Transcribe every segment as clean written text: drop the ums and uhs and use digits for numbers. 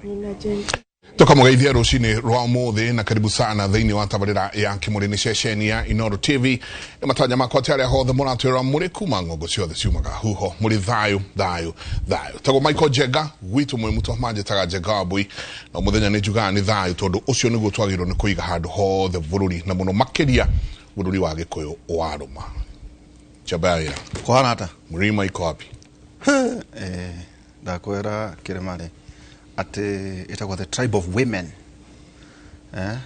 Nina Jane. Tukamugeithia rucini rwa umuthi na karibu sana thiini wa tabarira ya Kimuri. Ni ceceni ya Inoro TV. Ni matanya makwa ati aria hothe muratwirora muri kuma ng'ongo ciothe ciumaga huho muri thayu thayu thayu. Tagwo Michael Njenga gwitu mwi mutu manjitaga Njenga wa Mbui, na muthenya ni njugaga ni thayu tondu ucio niguo twagĩrĩirwo nĩ kũiga handũ hothe bũrũri, na mũno makĩria bũrũri wa Gĩkũyũ wa rũma. Njamba ya wĩra. Kũhana ata? Mlima iko wapi? Ndakwĩra kĩrĩma rĩ atĩ ĩtagwo the tribe of women, eh?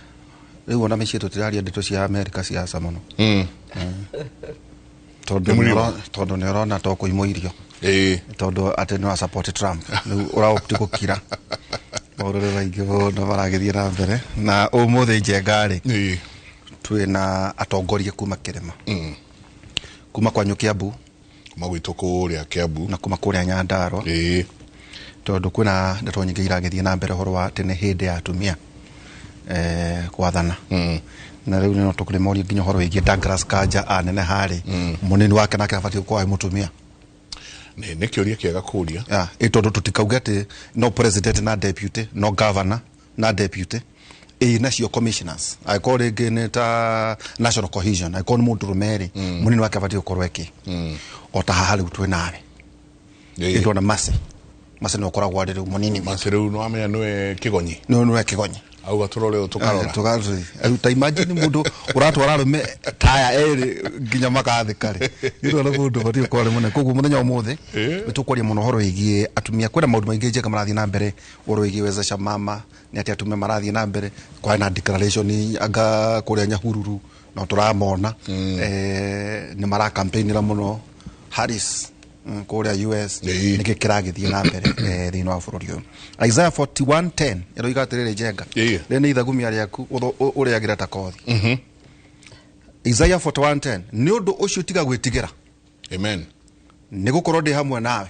Rĩu ona mĩciĩ tũtiraria ndeto cia America ciaca mũno. Tondũ Nĩ mũrĩma. Tondũ nĩ ũrona to kũimwo irio. Tondũ atĩ nĩ wa support Trump, rĩu ũraopti gũkira. Maũndũ nĩ maingĩ mũno maragĩthiĩ na mbere, na ũmũthĩ, Njenga rĩ, twĩna atongoria kuma kĩrĩma, kuma kwanyu Kiambu. Kuma gwitũ kũrĩa Kiambu. Na kuma kũrĩa Nyandarua. Tondũ kwĩna ndeto nyingĩ iragĩthiĩ na mbere ũhoro wa atĩ nĩ hĩndĩ ya atumia kwathana. Na rĩu no tũkĩmoria nginya ũhoro wĩgiĩ Douglas Kanja aneneha rĩ, mũnini wake nake abatiĩ gũkorwo arĩ mũtumia. Nĩ kĩũria kĩega kũria. Ah, ĩ tondũ tũtikauge atĩ no president na deputy, no governor na deputy, ĩ nacio commissioners, angĩkorwo rĩngĩ nĩ ta national cohesion, angĩkorwo nĩ mũndũrũme rĩ, mũnini wake abatiĩ gũkorwo eke o ta haha rĩu twĩ nawe. Ĩndona Mercy, Mercy nĩ ũkoragwo arĩ rĩu mũnini witũ. Masi rĩu nĩwamenya nĩwe kĩgonyi. Nĩ nĩwe kĩgonyi. Auga tũrore ũũ tũkarora. Rĩu ta imagine mũndũ ũratwara arũme taya erĩ nginya makathĩka rĩ, nĩ mũndũ ũbatiĩ gũkorwo arĩ mũnene. Koguo mũthenya wa ũmũthĩ nĩ tũkwaria mũno ũhoro wĩgiĩ atumia. Kwĩna maũndũ maingĩ, Njega, marathiĩ na mbere ũhoro wĩgiĩ wezesha mama, nĩ atĩ atumia marathiĩ na mbere kwarĩ na declaration anga kũrĩa Nyahururu, no tũramona nĩ maracampaignĩra mũno Harris kũrĩa US. Nĩkĩ kĩragĩthiĩ na mbere thĩinĩ wa bũrũri ũyũ? Isaiah 41:10 ĩroiga atĩrĩrĩ, Njenga, rĩ nĩ ithagumia rĩaku ũrĩagĩra ta kothi. Isaiah 41:10: nĩ ũndũ ũcio tiga gwĩtigĩra, Amen. nĩ gũkorwo ndĩ hamwe nawe.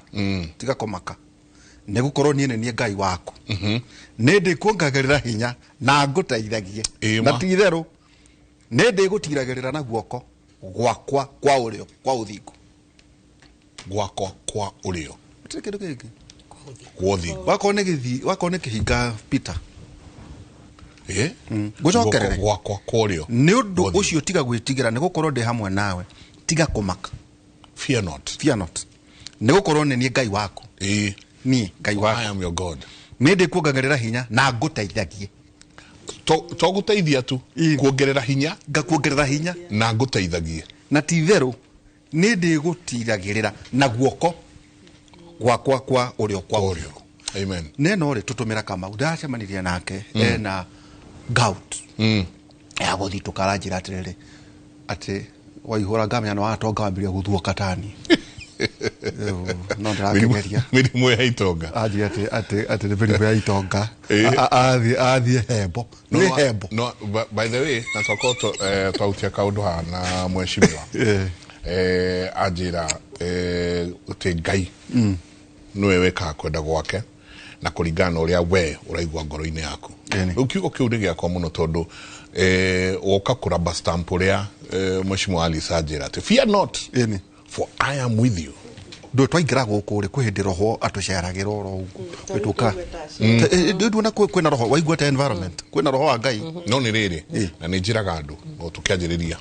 Tiga kũmaka, nĩ gũkorwo niĩ nĩ niĩ Ngai waku, nĩ ndĩkuongagĩrĩra hinya na ngũteithagie. Ĩma. Na ti itherũ nĩ ndĩgũtiragĩrĩra na guoko gwakwa kwa ũrĩo kwa ũthingu. Gwakwa kwa ũrĩo. Gũtirĩ kĩndũ kĩngĩ. Kwa ũthingu. Wakorwo nĩ gĩthi, wakorwo nĩ kĩhinga, Peter. Ngũcokerere. Guoko gwakwa kwa ũrĩo. Nĩ ũndũ Ũthingu. ũcio tiga gwĩtigĩra, nĩ gũkorwo ndĩ hamwe nawe. Tiga kũmaka. Fear not. Fear not, nĩ gũkorwo nĩ niĩ Ngai waku. Niĩ Ngai waku. I am your God. Nĩ ndĩkuongagĩrĩra hinya na ngũteithagie. To gũteithia tu. Kuongerera hinya. Ngakuongerera hinya. Na ngũteithagie. Na ti itherũ nĩ ndĩgũtiragĩrĩra na guoko gwakwa kwa ũrĩo kwa Kwa ũrĩo. Amen. Neno rĩ tũtũmĩra Kamau, ndacemanirie nake ena gout ya gũthitũka, aranjĩra atĩrĩrĩ, atĩ waihũra ngamenya nĩ watonga wambĩrĩria gũthuoka tani. Rĩu, no ndĩrakĩgeria. Mĩrimũ ya itonga. Anjĩra atĩ nĩ mĩrimũ ya itonga. Athiĩ hembo nĩ hembo. No, by the way, na twakorwo twahutia kaũndũ haha na mheshimiwa anjĩra atĩ Ngai nĩwe wĩkaga kwenda gwake na kũringana na ũrĩa we ũraigua ngoro-inĩ yaku. Rĩu kiugo kĩu nĩ gĩakwa mũno tondũ woka kũraba stamp ũrĩa mheshimiwa Alice anjĩra atĩ fear not, for I am with you. Ndå twaingä gå kå rä kwä hä ndä roho atå ceragä ra oro å guo tå ka nduona kwä roho waigua ta environment kwä roho wa Ngai. No nĩ rĩrĩ, na nĩ njĩraga andũ o tũkĩanjĩrĩria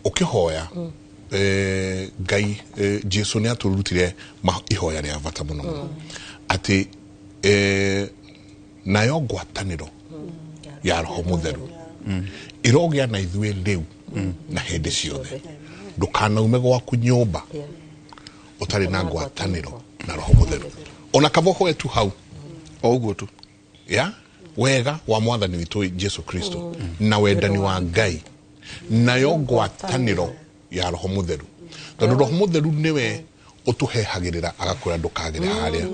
ũkĩhoya, Ngai, Jesu nĩ atũrutire ihoya rĩa bata mũno mũno atĩ nayo ngwatanĩro ya Roho Mũtheru ĩrogĩa na ithuĩ rĩu na hĩndĩ ciothe. Ndũkanaume gwaku nyũmba ũtarĩ na ngwatanĩro na Roho Mũtheru, ona kaba ũhoe tu hau. O ũguo tu. Ya wega wa Mwathani witũ Jesu Kristo na wendani wa Ngai nayo ngwatanĩro ya Roho Mũtheru, tondũ Roho Mũtheru nĩwe ũtũhehagĩrĩra agakwĩra ndũkagĩre harĩa.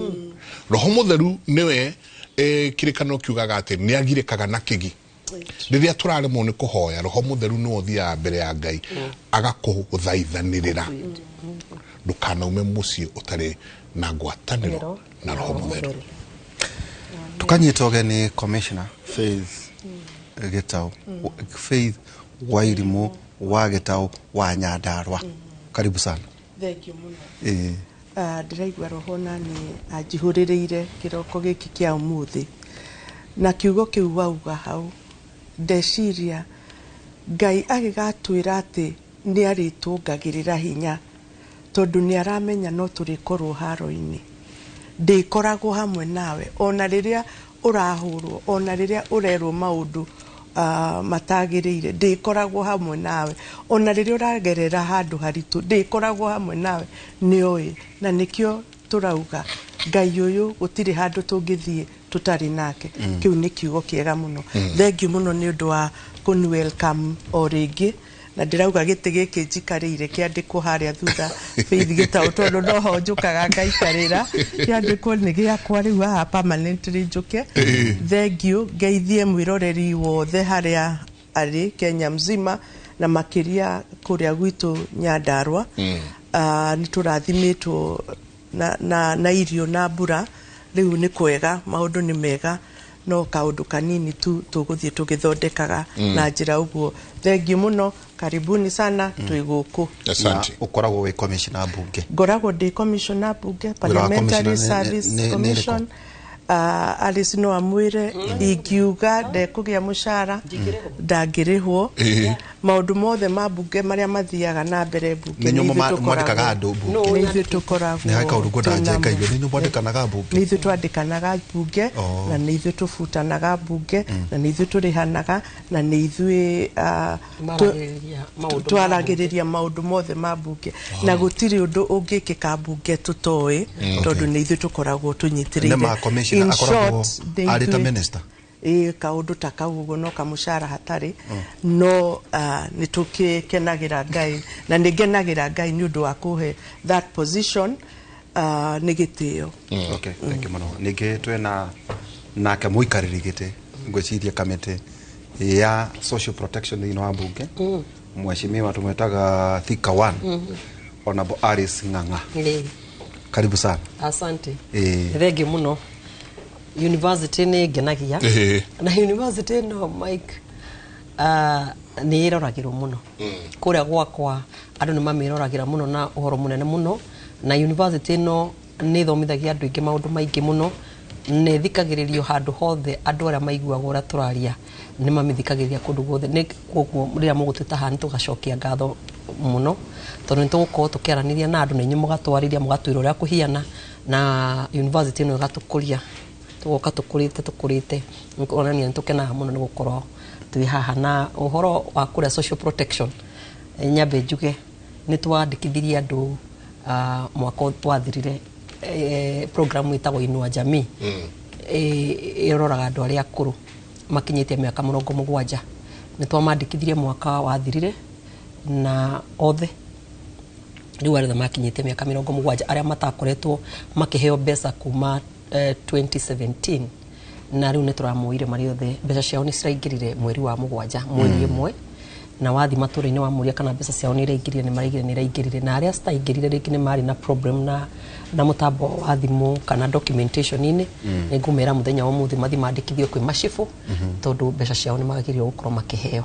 Roho Mũtheru nĩwe kĩrĩkanĩro kiugaga atĩ nĩ agirĩkaga na kĩgi rĩrĩa tũraremwo nĩ kũhoya. Roho Mũtheru nĩwe ũthiaga mbere ya Ngai agakũthaithanĩrĩra. Ndũkanaume mũciĩ ũtarĩ na ngwatanĩro na Roho Mũtheru. Tukanyita ũgeni Commissioner Faith Gĩtaũ, Faith Wairimũ wa Gĩtaũ wa Nyandarua, karibu sana. Thank you mũno. Ndĩraigua roho nani anjihũrĩrĩire kĩroko gĩkĩ kĩa ũmũthĩ, na kiugo kĩu wauga hau, ndeciria Ngai agĩgatwĩra atĩ nĩ arĩtuongagĩrĩra hinya, tondũ nĩ aramenya no tũrĩkorwo haro-inĩ. Ndĩkoragwo hamwe nawe ona rĩrĩa ũrahũrwo, ona rĩrĩa ũrerwo maũndũ matagĩrĩire, ndĩkoragwo hamwe nawe ona rĩrĩa ũragerera handũ haritũ, ndĩkoragwo hamwe nawe, nĩoĩ. Na nĩkĩo tũrauga Ngai ũyũ gũtirĩ handũ tũngĩthiĩ tũtarĩ nake. Kĩu nĩ kiugo kĩega mũno. Thengiũ mũno nĩ ũndũ wa kũni welcome o rĩngĩ, na ndĩrauga gĩtĩ gĩkĩ njikarĩire kĩandĩkwo harĩa thutha Faith Gĩtaũ, tondũ noho njũkaga ngaikarĩra, kĩandĩkwo nĩ gĩakwa rĩu haha permanently njũke. Thengiũ, ngeithie mwĩroreri wothe harĩa arĩ Kenya mzima, na makĩria kũrĩa gwitũ Nyandarua. Nĩ tũrathimĩtwo na irio na mbura, rĩu nĩ kwega, maũndũ nĩ mega, no kaũndũ kanini tu tũgũthiĩ tũgĩthondekaga na njĩra ũguo. Thengiũ mũno, karibuni sana, twĩ gũkũ. Asante. Na ũkoragwo wĩ commissioner mbunge? Ngoragwo ndĩ commissioner mbunge, Wĩra wa Parliamentary commissioner Service nĩ Commission. ĩrĩkũ? Alice no amwĩre, ingiuga ndekũgĩa mũcara ndangĩrĩhwo. Maũndũ mothe ma mbunge marĩa mathiaga na mbere mbunge, Nĩ nĩ inyuĩ ithuĩ tũkoragwo- mwandĩkaga andũ mbunge? Nĩ ithuĩ tũkoragwo Nĩ harĩ kaũndũ ngwendaga twĩnamo. njenga irio, nĩ inyuĩ mwandĩkanaga mbunge? Nĩ ithuĩ twandĩkanaga mbunge, Oh. na nĩ ithuĩ tũbutanaga mbunge, na nĩ ithuĩ tũrĩhanaga, na nĩ ithuĩ Maragĩrĩria maũndũ ma twaragĩrĩria maũndũ mothe ma mbunge, na gũtirĩ ũndũ ũngĩkĩka mbunge tũtoĩ, tondũ nĩ ithuĩ tũkoragwo tũnyitĩrĩire. Nĩ ma commissioner In akoragwo short, nĩ arĩ ta ithuĩ- minister? Ĩĩ, kaũndũ ta kau ũguo, no kamũcara hatarĩ, no nĩ tũkĩkenagĩra Ngai, na nĩ ngenagĩra Ngai nĩ ũndũ wa kũhe that position, nĩ gĩtĩo. Okay, thank you mũno. Ningĩ twĩna nake mũikarĩri gĩtĩ, ngwĩciria kamĩtĩ ya social protection thĩinĩ wa mbunge, mheshimiwa tumwetaga Thika One, Honorable Alice Ng'ang'a. Karibu sana. Asante. Ĩĩ. Thengiũ mũno. University nĩ ngenagia. Na university ĩno, Mike, nĩ ĩroragĩrwo mũno kũrĩa gwakwa, andũ nĩ mamĩroragĩra mũno na ũhoro mũnene mũno, na university ĩno nĩ ĩthomithagia andũ aingĩ maũndũ maingĩ mũno, nĩ ĩthikagĩrĩrio handũ hothe, andũ arĩa maiguaga ũrĩa tũraria nĩ mamĩthikagĩrĩria kũndũ guothe. Nĩ koguo rĩrĩa mũgũtwĩta haha nĩ tũgacokia ngatho mũno, tondũ nĩ tũgũkorwo tũkĩaranĩria na andũ, na inyuĩ mũgatwarĩria, mũgatwĩra ũrĩa kũhiana, na university ĩno ĩgatũkũria, tũgoka tũkũrĩte tũkũrĩte, nĩ kuonania nĩ tũkenaga mũno nĩ gũkorwo twĩ haha. Na ũhoro wa kũrĩa social protection, nyambe njuge nĩ twandĩkithirie andũ mwaka wathirire, program ĩtagwo Inua Jamii. Ĩroraga andũ arĩa akũrũ makinyĩtie mĩaka 70. Nĩ twamandĩkithirie mwaka wathirire, na othe rĩu arĩa makinyĩtie mĩaka 70, arĩa matakoretwo makĩheo mbeca kuma 2017, na rĩu nĩ tũramoire marĩ othe, mbeca ciao nĩ ciraingĩrire mweri wa mũgwanja, mweri ĩmwe. Na wathi matũra-inĩ wa mũria kana mbeca ciao nĩ iraingĩrire, nĩ maraigire nĩ iraingĩrire. Na arĩa citaingĩrire, rĩngĩ nĩ marĩ na problem na mũtambo wa thimũ kana documentation-inĩ, nĩ ngũmera mũthenya wa ũmũthĩ mathi mandĩkithio kwĩ macibũ, tondũ mbeca ciao nĩ magĩrĩirwo gũkorwo makĩheo.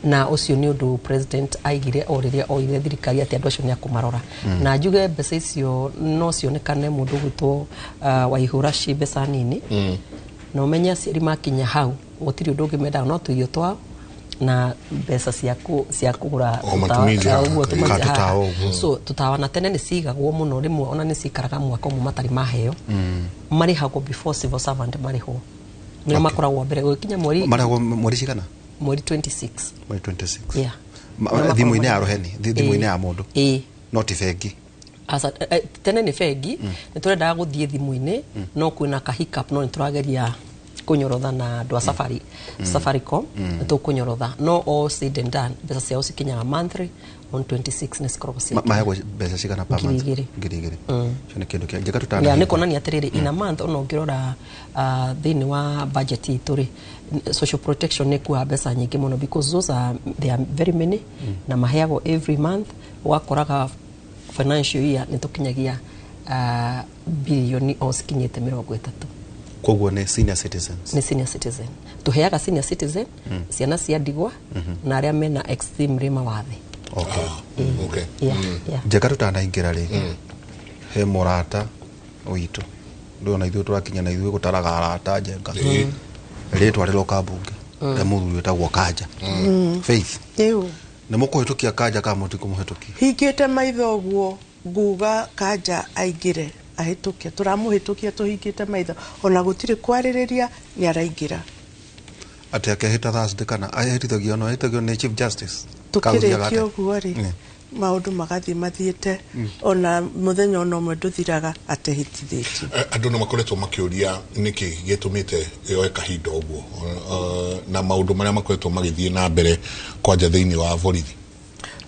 Na ũcio nĩ ũndũ president aigire o rĩrĩa oire thirikari, atĩ andũ acio nĩ akũmarora. Na njuge mbeca icio no cionekane mũndũ ũgwĩtwo Waihũra ci mbeca nini, na ũmenye aciari makinya hau gũtirĩ ũndũ ũngĩ mendaga no tũirio twao na mbeca cia kũgũra O matumizi haha. ũguo tũmatumizi Ka tũtawa haha. ũguo. So tũtawa na tene nĩ cigagwo mũno, rĩmwe ona nĩ cikaraga mwaka ũmwe matarĩ maheo. Marĩhagwo before civil servant marĩhwo, nĩo makoragwo mbere gũgĩkinya mweri. Marĩhagwo mweri cigana? Mweri 26. Mweri 26? Yeah. Nĩo Thimũ-inĩ ya makoragwo rũheni, thimũ-inĩ ya mũndũ? Ĩĩ. No ti bengi? Aca, tene nĩ bengi, nĩ tũrendaga gũthiĩ thimũ-inĩ, no kwĩna ka hiccup, no nĩ tũrageria kũnyorotha na andũ a Safaricom, nĩ tũkũnyorotha. No all said and done, mbeca ciao cikinyaga monthly on 26, nĩ cikoragwo ciakinya. Maheagwo mbeca cigana per Ngiri month? igĩrĩ. 2000. Icio nĩ kĩndũ kĩa njega Ya, tũtanahinga. nĩ kuonania atĩrĩrĩ, in a month, ona ũngĩrora thĩinĩ wa budget itũ rĩ, social protection nĩ kuaga mbeca nyingĩ mũno, because those are, they are very many, na maheagwo every month, ũgakoraga financial year nĩ tũkinyagia bilioni o cikinyĩte 30. Koguo nĩ senior citizens? Nĩ senior citizen tũheaga, senior citizen, ciana cia ndigwa, na arĩa mena extremely mawathe. Okay. Yeah. Njega tũtanaingĩra rĩ, He mũrata witũ ndona ithuĩ tũrakinya na ithuĩ gũtaraga arata Njenga, rĩtwa rĩroka mbunge rĩa mũthuri wĩtagwo Kanja Faith. Ĩũ. Nĩ mũkũhĩtũkia Kanja kana mũtikũmũhĩtũkia? Hingĩte maitho ũguo nguga Kanja aingĩre, ahĩtũke. Tũramũhĩtũkia tũhingĩte maitho, ona gũtirĩ kwarĩrĩria, nĩ araingĩra. Atĩ akehĩta Thursday kana ahĩtithagio no ahĩtithagio nĩ Chief Justice? Kagũthiaga Tũkĩrĩkia atĩa? ũguo rĩ, maũndũ magathiĩ mathiĩte, ona mũthenya ona ũmwe ndũthiraga atehĩtithĩtio. Andũ nĩ makoretwo makĩũria nĩkĩ gĩtũmĩte yoe kahinda ũguo, na maũndũ marĩa makoretwo magĩthiĩ na mbere kwanja thĩinĩ wa borithi.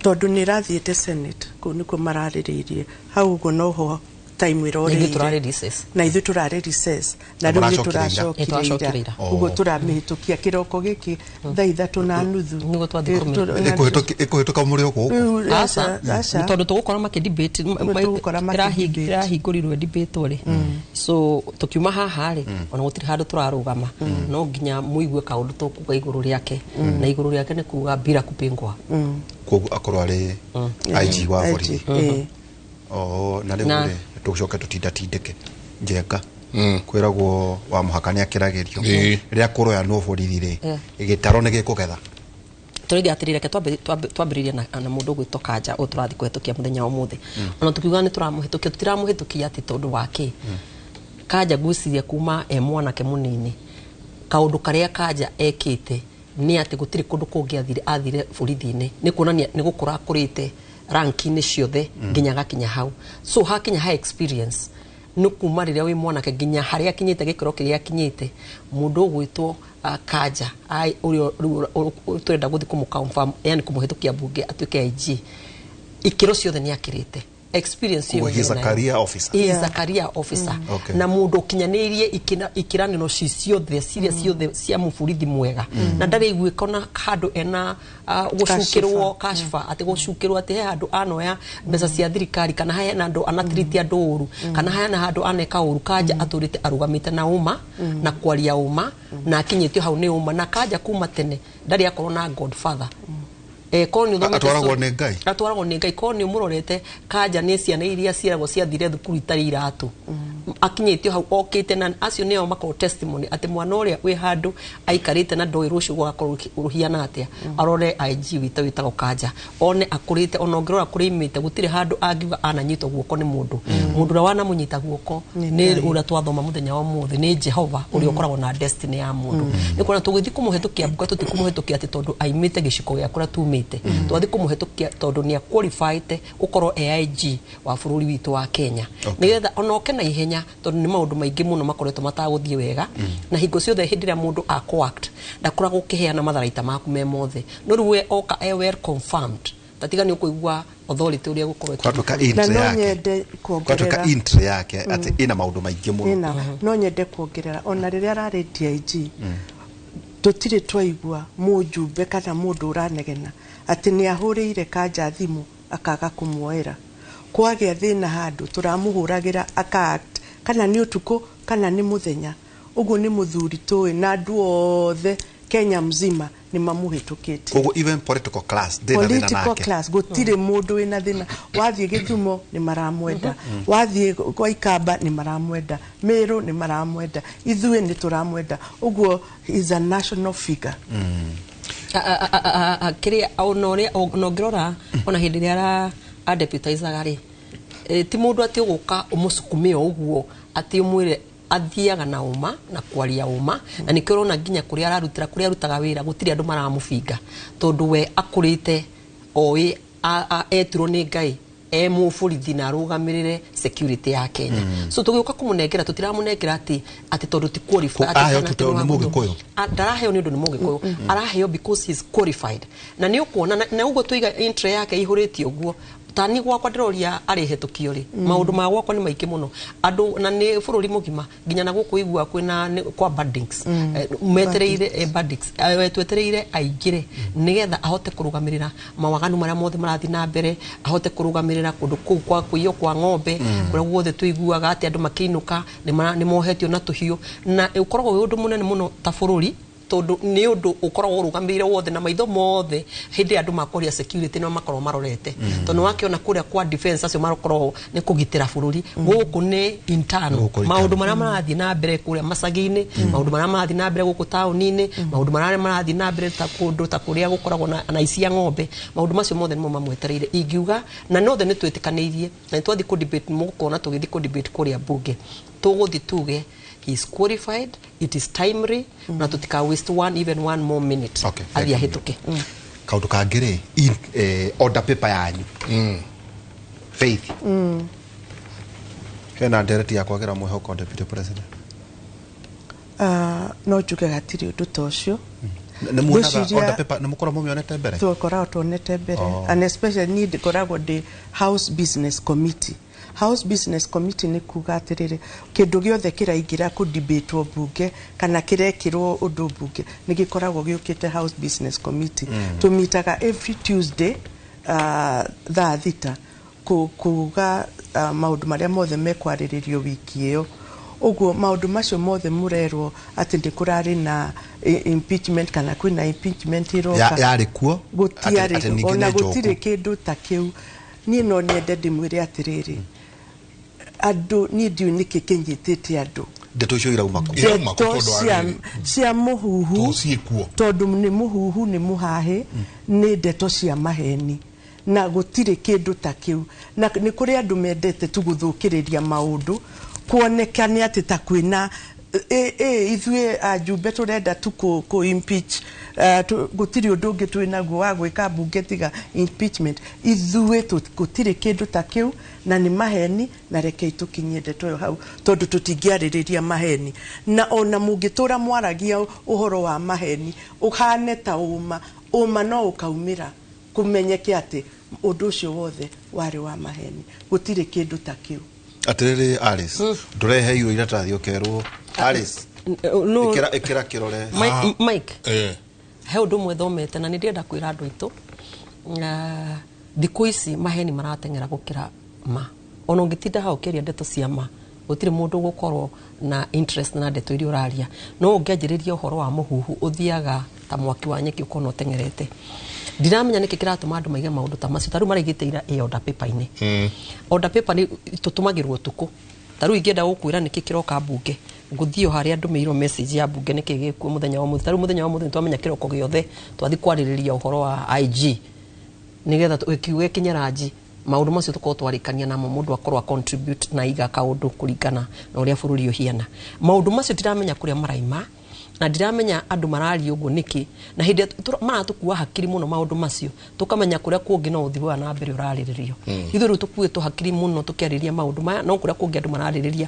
Tondũ nĩ ĩrathiĩte Senate, kũu nĩkuo mararĩrĩirie hau ũguo, noho time Na ithuĩ ĩrorĩire. Tũrarĩ recess. Na ithuĩ tũrarĩ recess, na rĩu nĩ Mũracokire ira? tũracokire Ĩ, tũracokire ira. ira. Ũguo tũramĩhĩtũkia kĩroko gĩkĩ thaa 3:30. Nĩguo twathiĩ Ĩkũhĩtũka mũrĩ o gũkũ? Rĩu Aca, aca, aca. tondũ tũgũkora makĩ-debate. Tũgũkora makĩ-debate. Ĩrahingũrirwo debate rĩ, so tũkiuma haha rĩ, ona gũtirĩ handũ tũrarũgama, no nginya mũigue kaũndũ tũkuga igũrũ rĩake, na igũrũ rĩake nĩ kuga bila kupingwa. Koguo akorwo arĩ IG wa IG, borithi. ĩ. Oh, na rĩu rĩ, tũcoke tũtindatindĩke Njenga, kwĩragwo wa mũhaka nĩ akĩragĩrio. Rĩrĩa kũroyanwo borithi rĩ, gĩtaro nĩ gĩkũgetha. Tũrĩge atĩrĩrĩ, reke twambĩrĩrie na mũndũ ũgwĩtwo Kanja ũyũ tũrathiĩ kũhetũkia mũthenya wa ũmũthĩ. Ona tũkiuga nĩ tũramũhetũkia, tũtiramũhetũkia atĩ tondũ wa kĩ. Kanja ngwĩciria kuma e mwanake mũnini, kaũndũ karĩa Kanja ekĩte nĩ atĩ gũtirĩ kũndũ kũngĩ athire, athire borithi-inĩ, nĩ kuonania nĩ gũkũra akũrĩte ranki-inĩ ciothe nginya agakinya hau. So hakinya ha experience nĩ kuma rĩrĩa wĩ mwanake nginya harĩa akinyĩte, gĩkĩro kĩrĩa akinyĩte, mũndũ ũgwĩtwo Kanja ũrĩa rĩu tũrenda gũthiĩ kũmũ-confirm, yani kũmũhĩtũkia mbunge atuĩke IG, ikĩro ciothe nĩ akĩrĩte, experience ĩyo Koguo he is a ena nayo. Career officer. He is Yeah. a career officer. Okay. Na mũndũ ũkinyanĩirie ikiranĩro ci ciothe ciria ciothe cia mũborithi mwega, na ndarĩ iguĩka ona handũ ena gũcukĩrwo kashfa, atĩ gũcukĩrwo atĩ he handũ anoya mbeca cia thirikari, kana hena andũ anatiriti andũ ũru, kana hena handũ aneka ũru. Kanja atũrĩte arũgamĩte na ũma na kwaria ũma, na akinyĩtio hau nĩ ũma. Na Kanja kuma tene ndarĩ akorwo na godfather. Korwo nĩ ũthomete Atwaragwo nĩ Ngai? Atwaragwo nĩ Ngai. Korwo nĩ ũmũrorete, Kanja nĩ ciana iria ciaragwo ciathire thukuru itarĩ iratũ, akinyĩtio hau okĩte, na acio nĩo makorwo testimony atĩ mwana ũrĩa wĩ handũ aikarĩte na ndoĩ rũciũ gũgakorwo rũhiana atĩa, arore IG witũ wĩtagwo Kanja, one akũrĩte. Ona ũngĩrora kũrĩa imĩte, gũtirĩ handũ angiuga ananyitwo guoko nĩ mũndũ. Mũndũ ũrĩa wanamũnyita guoko Nĩ nĩ Ngai. Ũrĩa twathoma mũthenya wa ũmũthĩ nĩ Jehova, ũrĩa ũkoragwo na destiny ya mũndũ. Nĩ kuona tũgĩthiĩ kũmũhetũkia mbuga, tũtikũmũhetũkia atĩ tondũ aimĩte gĩciko gĩa kũrĩa tumĩte. Twathiĩ kũmũhetũkia tondũ nĩ aqualified gũkorwo AIG wa bũrũri witũ wa Kenya, nĩgetha ona oke na ihenya, tondũ nĩ maũndũ maingĩ mũno makoretwo matagũthiĩ wega. Na hingo ciothe hĩndĩ ĩrĩa mũndũ akũ-act, ndakoragwo ũkĩheana matharaita maku me mothe, no rĩu we oka e well confirmed, tatiga nĩ ũkũigua authority ũrĩa gũkorwo. Kwatuĩka Na entry no yake, nyende kwatuĩka kuongerera entry yake atĩ ĩna maũndũ maingĩ mũno. Ĩna no nyende kuongerera, ona rĩrĩa ararĩ DIG, tũtirĩ twaigua mũjumbe kana mũndũ ũranegena atĩ nĩ ahũrĩire Kanja thimũ akaga kũmuoera. Kwagĩa thĩna handũ, tũramũhũragĩra aka act, kana nĩ ũtukũ kana nĩ mũthenya. Ũguo nĩ mũthuri tũĩ, na andũ othe Kenya mzima nĩ mamũhĩtũkĩtie. Koguo even political class ndĩna thĩna Political nake? class gũtirĩ mũndũ wĩna thĩna. Wathiĩ Gĩthumo nĩ maramwenda, wathiĩ kwa Ikamba nĩ maramwenda, Mĩrũ nĩ maramwenda, ithuĩ nĩ tũramwenda. Ũguo he is a national figure. Kĩrĩa ona ũrĩa ona ũngĩrora, ona hĩndĩ ĩrĩa adeputizaga rĩ, ti mũndũ atĩ ũgũka ũmũsukume o ũguo atĩ ũmwĩre, athiaga na ũma na kwaria ũma. Na nĩkĩo ũrona nginya kũrĩa ararutĩra, kũrĩa arutaga wĩra, gũtirĩ andũ maramũbinga, tondũ we akũrĩte oĩ etirwo nĩ Ngai e mũborithi na arũgamĩrĩre security ya Kenya. So tũgĩũka kũmũnengera, tũtiramũnengera atĩ tondũ ti qualified. Aheo Atĩ tu tondũ nĩ Mũgĩkũyũ? Ndaraheo nĩ ũndũ nĩ Mũgĩkũyũ, araheo because he is qualified. Na nĩ ũkuona na ũguo tũiga entry yake ihũrĩtie ũguo, tani gwakwa ndĩroria arĩhetũkio rĩ, maũndũ ma gwakwa nĩ maingĩ mũno andũ, na nĩ bũrũri mũgima nginya na gũkũ igua kwĩna kwa bandings. Metereire bandits, twetereire aingĩre nĩgetha ahote kũrũgamĩrĩra mawaganu marĩa mothe marathiĩ na mbere, ahote kũrũgamĩrĩra kũndũ kũu kwa kũiywo kwa ng'ombe, kũrĩa guothe tũiguaga atĩ andũ makĩinũka nĩ mohetio na tũhiũ, na ũkoragwo wĩ ũndũ mũnene mũno ta bũrũri. Tondu ni undu ukoragwo urugamire wothe na maitho mothe hindi andu makoria security no makorwo marorete, tondu wakiona kuria kwa defense acio makorwo ni kugitira bururi, guku ni internal maundu maria marathi na mbere kuria macagi-ini, maundu maria marathi na mbere guku tauni-ini, maundu maria marathi na mbere ta kundu ta kuria gukoragwo na icia ng'ombe, maundu macio mothe nimo mamwetereire ingiuga. Na nothe ni twitikaneirie na ni twathi ku debate, mugukona tugithi ku debate kuria bunge, tuguthi tuge he is qualified, it is timely, na tutika waste one even one more minute. Athia hituke. Kaundu kangĩ rĩ, order paper yanyu, Faith, hena ndereti ya kwagĩra mwĩhoko deputy president? No njuge gatirĩ ũndũ ta ũcio. Nĩ muonaga order paper, nĩ mũkoragwo mũmĩonete mbere? Tũkoragwo tuonete mbere, and especially niĩ ngoragwo ndĩ House Business Committee. House Business Committee nĩ kuga atĩrĩrĩ, kĩndũ gĩothe kĩraingĩra kũ-debatwo bunge kana kĩrekĩrwo ũndũ bunge nĩ gĩkoragwo gĩũkĩte House Business Committee. Tũmitaga every Tuesday thaa 6 kuga maũndũ marĩa mothe mekwarĩrĩrio wiki ĩyo. Ũguo maũndũ macio mothe mũrerwo atĩ nĩ kũrarĩ na impeachment kana kwĩna impeachment ĩroka, yarĩ kuo? Gũtiarĩ, ona gũtirĩ kĩndũ ta kĩu. Niĩ no nyende ndĩmwĩre atĩrĩrĩ, andũ, niĩ ndiũĩ nĩkĩ kĩnyitĩte andũ. Ndeto icio irauma kũ? Ndeto cia mũhuhu, tondũ nĩ mũhuhu, nĩ mũhahĩ, nĩ ndeto cia maheni, na gũtirĩ kĩndũ ta kĩu. Na nĩ kũrĩ andũ mendete tu gũthũkĩrĩria maũndũ kuonekane atĩ ta kwĩna ithuĩ ajumbe tũrenda tu kũ impeach, gũtirĩ ũndũ ũngĩ twĩnaguo wa gwĩka bunge tiga impeachment. Ithuĩ gũtirĩ kĩndũ ta kĩu, na nĩ maheni, na rekei tũkinyie ndeto ĩyo hau, tondũ tũtingĩarĩrĩria maheni. Na ona mũngĩtũra mwaragia ũhoro wa maheni ũhane ta ũma, ũma no ũkaumĩra kũmenyeke atĩ ũndũ ũcio wothe warĩ wa maheni. Gũtirĩ kĩndũ ta kĩu. Atĩrĩrĩ Alice, ndũreheirwo iratathi ũkerwo Alice ĩkĩra kĩrore. Mike, he ũndũ ũmwe thomete na nĩ ndĩrenda kwĩra andũ aitũ, thikũ ici maheni marateng'era gũkĩra ma. Ona ũngĩtinda hau ũkĩaria ndeto cia ma, gũtirĩ mũndũ ũgũkorwo na interest na ndeto iria ũraria. No ũngĩanjĩrĩria ũhoro wa mũhuhu, ũthiaga ta mwaki wa nyeki ũkona ũteng'erete. Ndiramenya nĩkĩ kĩratũma andũ maige maũndũ ta macio. Ta rĩu maraigĩte ira ĩ order paper-inĩ. Order paper nĩ tũtũmagĩrwo ũtukũ. Ta rĩu ingĩenda gũkwĩra nĩkĩ kĩroka mbunge, ngũthiĩ o harĩa ndũmĩirwo message ya mbunge nĩkĩ gĩkuo mũthenya wa ũmũthĩ. Ta rĩu mũthenya wa ũmũthĩ nĩtwamenya kĩroko gĩothe twathi kwarĩrĩria ũhoro wa IG, nĩgetha kiugo gĩkinye ranji, maũndũ macio tũkorwo twarĩkania namo, mũndũ akorwo a contribute na iga kaũndũ kũringana na ũrĩa bũrũri ũhiana. Maũndũ macio ndiramenya kũrĩa maraima, na ndiramenya andũ mararia ũguo nĩkĩ, na hĩndĩ maratũkua hakiri mũno maũndũ macio, tũkamenya kũrĩa kũngĩ no ũthiĩ wa na mbere ũrarĩrĩrio. Ithuĩ rĩu tũkuĩtwo hakiri mũno tũkĩarĩrĩria maũndũ maya, no kũrĩa kũngĩ andũ mararĩrĩria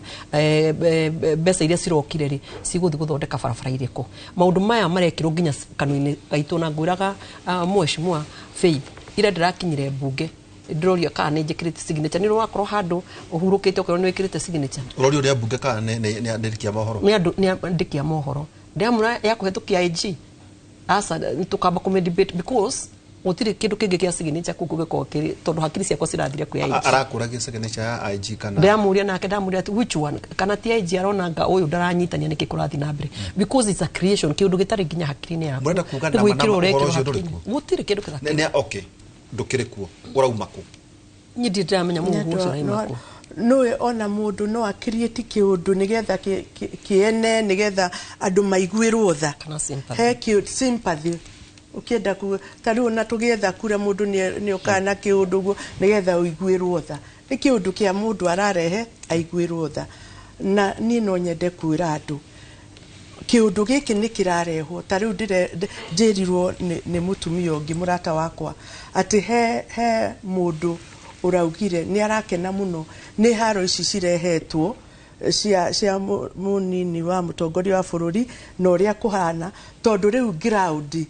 mbeca iria cirokire rĩ cigũthiĩ gũthondeka barabara irĩkũ. Maũndũ maya marekĩrwo nginya kanua-inĩ gaitũ. Na ngwĩraga mheshimiwa Faith, ira ndĩrakinyire mbunge ndĩroria kana nĩ njĩkĩrĩte signature, nĩ wakorwo handũ ũhurũkĩte ũkerwo nĩ wĩkĩrĩte signature. Ũroria ũrĩa mbunge kana nĩ andĩki a mohoro? Nĩ andũ, nĩ andĩki a mohoro. Ndĩramwĩra ya kũhetũkia IG, aca, tũkamba kũmĩ debate because gũtirĩ kĩndũ kĩngĩ kĩa signature kũu kũngĩkorwo kĩrĩ, tondũ hakiri ciakwa cirathire kwĩ IG. Arakũragia signature ya IG kana? Ndĩramũria nake, ndamũria atĩ which one, kana ti IG arona anga ũyũ ndaranyitania nĩkĩ kũrathiĩ na mbere, because it's a creation, kĩũndũ gĩtarĩ nginya hakiri-inĩ yaku. Mũrenda kuga Nĩ gwĩkĩrwo nama ũrekĩrwo ũhoro ũcio ndũrĩ hakiri-inĩ. kuo? Gũtirĩ kĩndũ kĩthaka. Okay, ndũkĩrĩ kuo, ũrauma kũ? Niĩ ndirĩ ndĩramenya mũhuhu ũcio ũraima kũ. Nũĩ ona mũndũ no akiriĩti kĩũndũ nĩgetha kĩene, nĩgetha andũ maiguĩrwo tha. Kana sympathy. He sympathy ũkĩenda kuga ta rĩu ona tũgĩetha kura, mũndũ nĩ okaga na kĩũndũ ũguo nĩgetha ũiguĩrwo tha. Nĩ kĩũndũ kĩa mũndũ ararehe aiguĩrwo tha. Na niĩ no nyende kwĩra andũ kĩũndũ gĩkĩ nĩ kĩrarehwo. Ta rĩu njĩrirwo nĩ mũtumia ũngĩ mũrata wakwa atĩ he mũndũ ũraugire nĩ arakena mũno nĩ haro ici cirehetwo cia mũnini wa mũtongoria wa bũrũri na ũrĩa kũhana, tondũ rĩu ground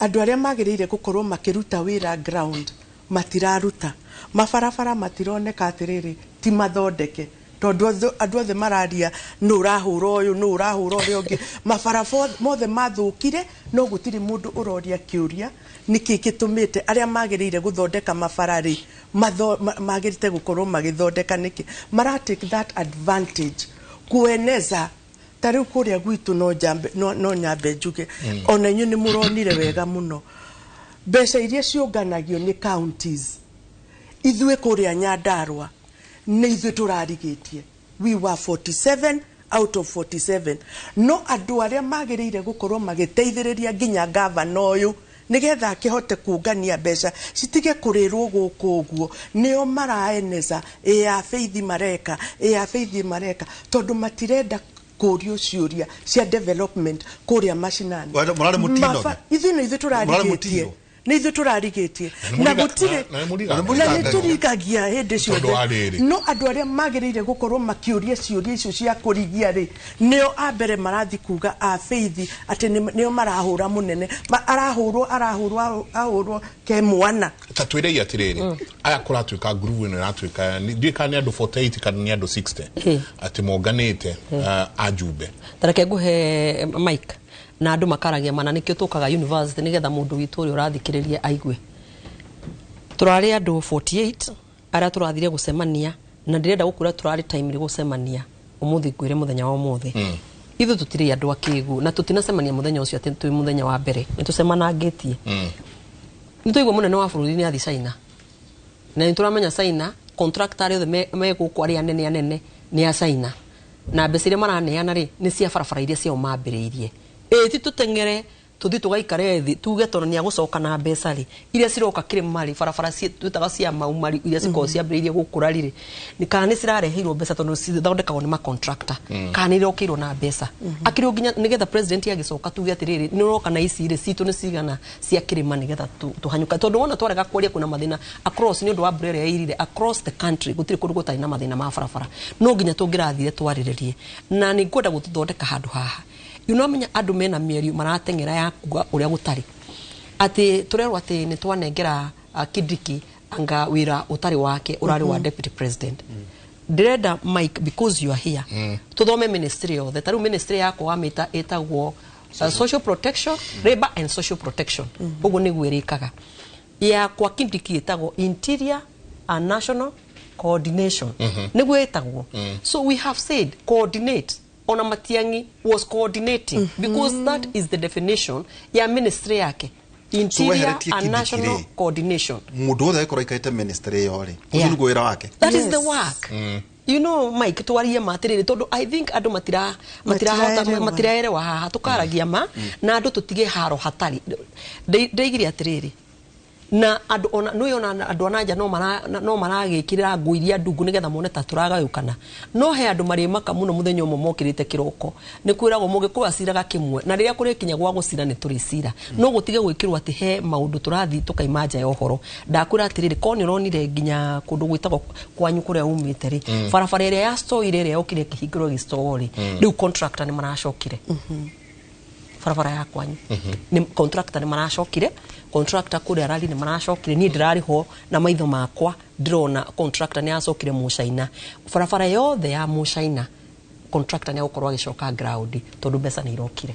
andũ arĩa magĩrĩire gũkorwo makĩruta wĩra ground matiraruta, mabarabara matironeka atĩrĩrĩ ti mathondeke, tondũ andũ othe mararia nũ ũrahũra ũyũ, nũ ũrahũra ũrĩa ũngĩ, mabara mothe mathũkire, no gũtirĩ mũndũ ũroria kĩũria nĩkĩ gĩtũmĩte arĩa magĩrĩire gũthondeka mabara rĩ magĩrĩte gũkorwo magĩthondeka nĩkĩ. Mara take that advantage kueneza Ta rĩu kũrĩa gwitũ no njambe no nyambe njuge ona inyuĩ nĩ mũronire wega mũno mbeca iria ciũnganagio nĩ counties ithuĩ kũrĩa Nyandarua nĩ ithuĩ tũrarigĩtie. We were 47 out of 47. No andũ arĩa magĩrĩire gũkorwo magĩteithĩrĩria nginya gavana ũyũ nĩgetha akĩhote kũngania mbeca citige kũrĩrwo gũkũ ũguo nĩo maraeneza ĩ feithi mareka ĩ feithi mareka tondũ matirenda kũrio ciũria cia development kũrĩa macinani. Mũrarĩ mũtino? Ithuĩ nĩ ithuĩ tũrarigĩtie, nĩ ithuĩ tũrarigĩtie na gũtirĩ na nĩ tũrigagia hĩndĩ ciothe. No andũ arĩa magĩrĩire gũkorwo makĩũria ciũria icio cia kũrigia rĩ nĩo a mbere marathi kuga a feithi atĩ nĩo marahũra mũnene arahũrwo arahũrwo ahũrwo ke mwana. Ta twĩrei atĩrĩrĩ, aya kũratuĩka ngurubu ĩno ĩratuĩka ndiũĩ kana nĩ andũ 48 kana nĩ andũ 60 atĩ monganĩte ajumbe. Tareke ngũhe Mike na andũ makaragia mana nĩkĩo tũkaga university nĩgetha mũndũ witũ ũrĩa ũrathikĩrĩria aigue. Tũrarĩ andũ 48 arĩa tũrathire gũcemania na ndĩrenda gũkwĩra tũrarĩ time gũcemania ũmũthĩ ngwĩre mũthenya wa ũmũthĩ. Ithuĩ tũtirĩ andũ akĩgu na tũtinacemania mũthenya ũcio atĩ twĩ mũthenya wa mbere nĩ tũcemanangĩtie. Nĩ tũigua mũnene wa bũrũri nĩ athi China na nĩ tũramenya China contractor arĩa othe me gũkũ arĩa anene anene nĩ a China na mbeca iria maraneana rĩ nĩ cia barabara iria ciao mambĩrĩirie. Ĩ ti tũteng'ere tũthiĩ tũgaikare thĩ tuge tondũ nĩ agũcoka na mbeca rĩ iria ciroka kĩrĩma rĩ barabara twĩtaga cia mauma rĩ iria cikoragwo ciambĩrĩirie gũkũra rĩ kana nĩ cirareheirwo mbeca tondũ cithondekagwo nĩ macontractor kana nĩ irokĩirwo na mbeca akĩrĩ nginya nĩgetha president agĩcoka tuge atĩrĩrĩ nĩ ũroka na ici rĩ citũ nĩ cigana cia kĩrĩma nĩgetha tũhanyũka tondũ wona twarega kwaria kwĩna mathĩna across nĩ ũndũ wa mbura ĩrĩa yairire across the country gũtirĩ kũndũ gũtarĩ na mathĩna ma barabara no nginya tũngĩrathire twarĩrĩrie na nĩ ngwenda gũthondeka handũ haha. Unamenya andũ mena mĩario marateng'era ya kuga ũrĩa gũtarĩ atĩ tũrerwo atĩ nĩ twanengera Kindiki anga wĩra ũtarĩ wake ũrarĩ wa deputy president. Ndĩrenda Mike because you are here tũthome ministry yothe. Ta rĩu ministry yakwa wamĩta ĩtagwo social protection, labor and social protection ũguo nĩguo ĩrĩkaga. Yakwa Kindiki ĩtagwo interior and national coordination nĩguo ĩtagwo. So we have said coordinate ona Matiang'i was coordinating because that is the definition ya ministry yake, interior so and national coordination. Mundu wothe akorwo aikaite ministry ĩyo rĩ ũcio nĩguo wĩra wake. That is the work. You know Mike twarie ma atĩrĩrĩ tondũ I think andũ matirahota matiraerewa haha tũkaragia ma na andũ tũtige haro hatarĩ. Ndeigire atĩrĩrĩ na andũ ona nĩ ona andũ ananja no maragĩkĩrĩra nguo iria ndungu nĩgetha mone ta tũragayũkana. No he andũ marĩ maka mũno mũthenya ũmwe mokĩrĩte kĩroko nĩ kwĩragwo mũgĩkũyũ aciraga kĩmwe na rĩrĩa kũrĩkinya gwa gũcira nĩ tũrĩcira. No gũtige gwĩkĩrwo atĩ he maũndũ tũrathiĩ tũkaima nja ya ũhoro. Ndakwĩra atĩrĩrĩ korwo nĩ ũronire nginya kũndũ gwĩtagwo kwanyu kũrĩa umĩte rĩ barabara ĩrĩa ya store ĩrĩa yokire kĩhingĩro gĩ store rĩ rĩu contractor nĩ maracokire barabara ya kwanyu nĩ contractor nĩ maracokire contractor kũrĩa arari nĩ maracokire niĩ ndĩrarĩ ho na maitho makwa ndĩrona contractor nĩ acokire Mũcaina barabara yothe ya Mũcaina contractor nĩ agũkorwo agĩcoka ground tondũ mbeca nĩ irokire.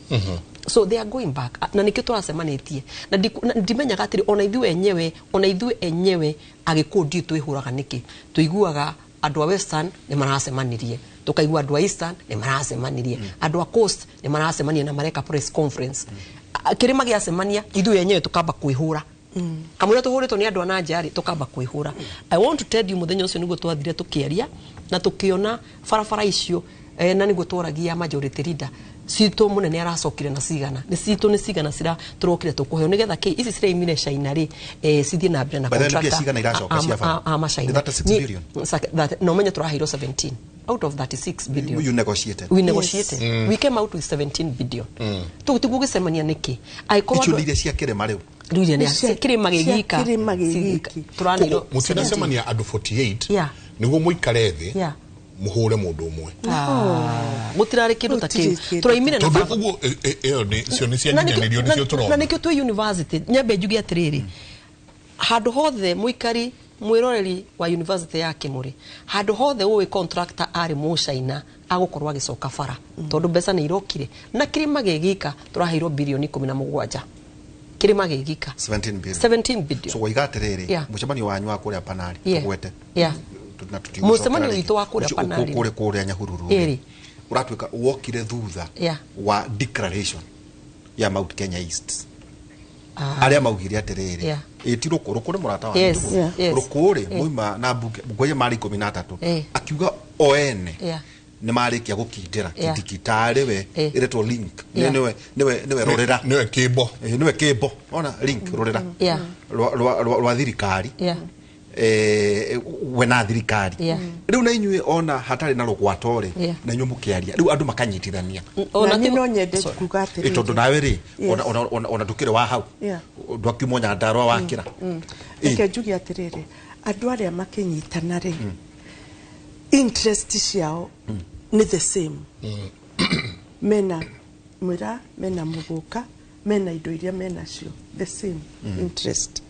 So they are going back na nĩkĩo tũracemanĩtie na ndimenyaga atĩrĩ ona ithuĩ enyewe agĩkũyũ ndiũ twĩhũraga nĩkĩ tũiguaga andũ a Western nĩ maracemanirie tukaigua andũ a Eastern nĩ maracemanirie andũ a Coast nĩ maracemania na mareka press conference kĩrĩma gĩacemania ithuĩ enyewe tukamba kwĩhũra kamũira tũhũrĩtwo nĩ andũ a nanja rĩ tukamba kwĩhũra. I want to tell you mũthenya ũcio nĩguo twathire tũkĩaria na tũkĩona barabara icio na nĩguo tworagia majority leader citũ mũnene aracokire na cigana nĩ citũ nĩ cigana cira tũrokire tũkũheo nĩgetha kĩ ici ciraimire China rĩ cithiĩ na mbere na contractor a Machaina no menye tũraheirwo 17 out of 36 billion. You negotiated. We negotiated. Yes. We came out with 17 billion. Tũgũtigwo gũcemania nĩkĩ icio nĩ iria cia kĩrĩma rĩu rĩu nĩ kĩrĩma gĩgika tũranĩirwo mũtinacemania andũ 48 nĩguo mũikare thĩ muhure mundu umwe gutirari kindu ta kiu turaimire na tondu uguo iyo ni cio ni cia nginyanĩrio ni cio turona na nikio twi university nyambe njuge atiriri handu hothe muikari mwiroreri wa university ya Kimuri handu hothe uwi contractor ari Mucaina agukorwo agicoka bara tondu mbeca ni irokire na kirima gigika turaheirwo bilioni 17 kirima gigika 17 billion. So waiga atiriri mucemanio wanyu wa kuria Panari tugwete mucemanio witu wa kuria Panari kuria Nyahururu Ũratuĩka wokire thutha wa declaration ya Mount Kenya East, arĩa maugire atĩrĩrĩ, ĩ ti Rũkũ, Rũkũ nĩ mũrata wa Yes, nĩguo. yes. Rũkũ rĩ, mwauma na mbunge ngwĩye marĩ 13, akiuga o ene nĩ marĩkia gũkindĩra Kindiki tarĩ we ĩretwo link. Nĩwe rũrĩra. Niwe kimbo. Nĩwe kĩmbo, ona link rũrĩra rwa thirikari, we na thirikari. Rĩu na inyuĩ ona hatarĩ na rũgwato rĩ, na inyuĩ mũkĩaria rĩu andũ makanyitithania. Na niĩ no nyende kuga atĩrĩrĩ. Tondũ nawe rĩ, ona ndũkĩrĩ wa hau, ndwakiumwo Nyandarua wakĩra. Reke njuge atĩrĩrĩ, andũ arĩa makĩnyitana rĩ, interest ciao nĩ the same. Mena mwĩra, mena mũgũka, mena indo iria menacio, the same interest,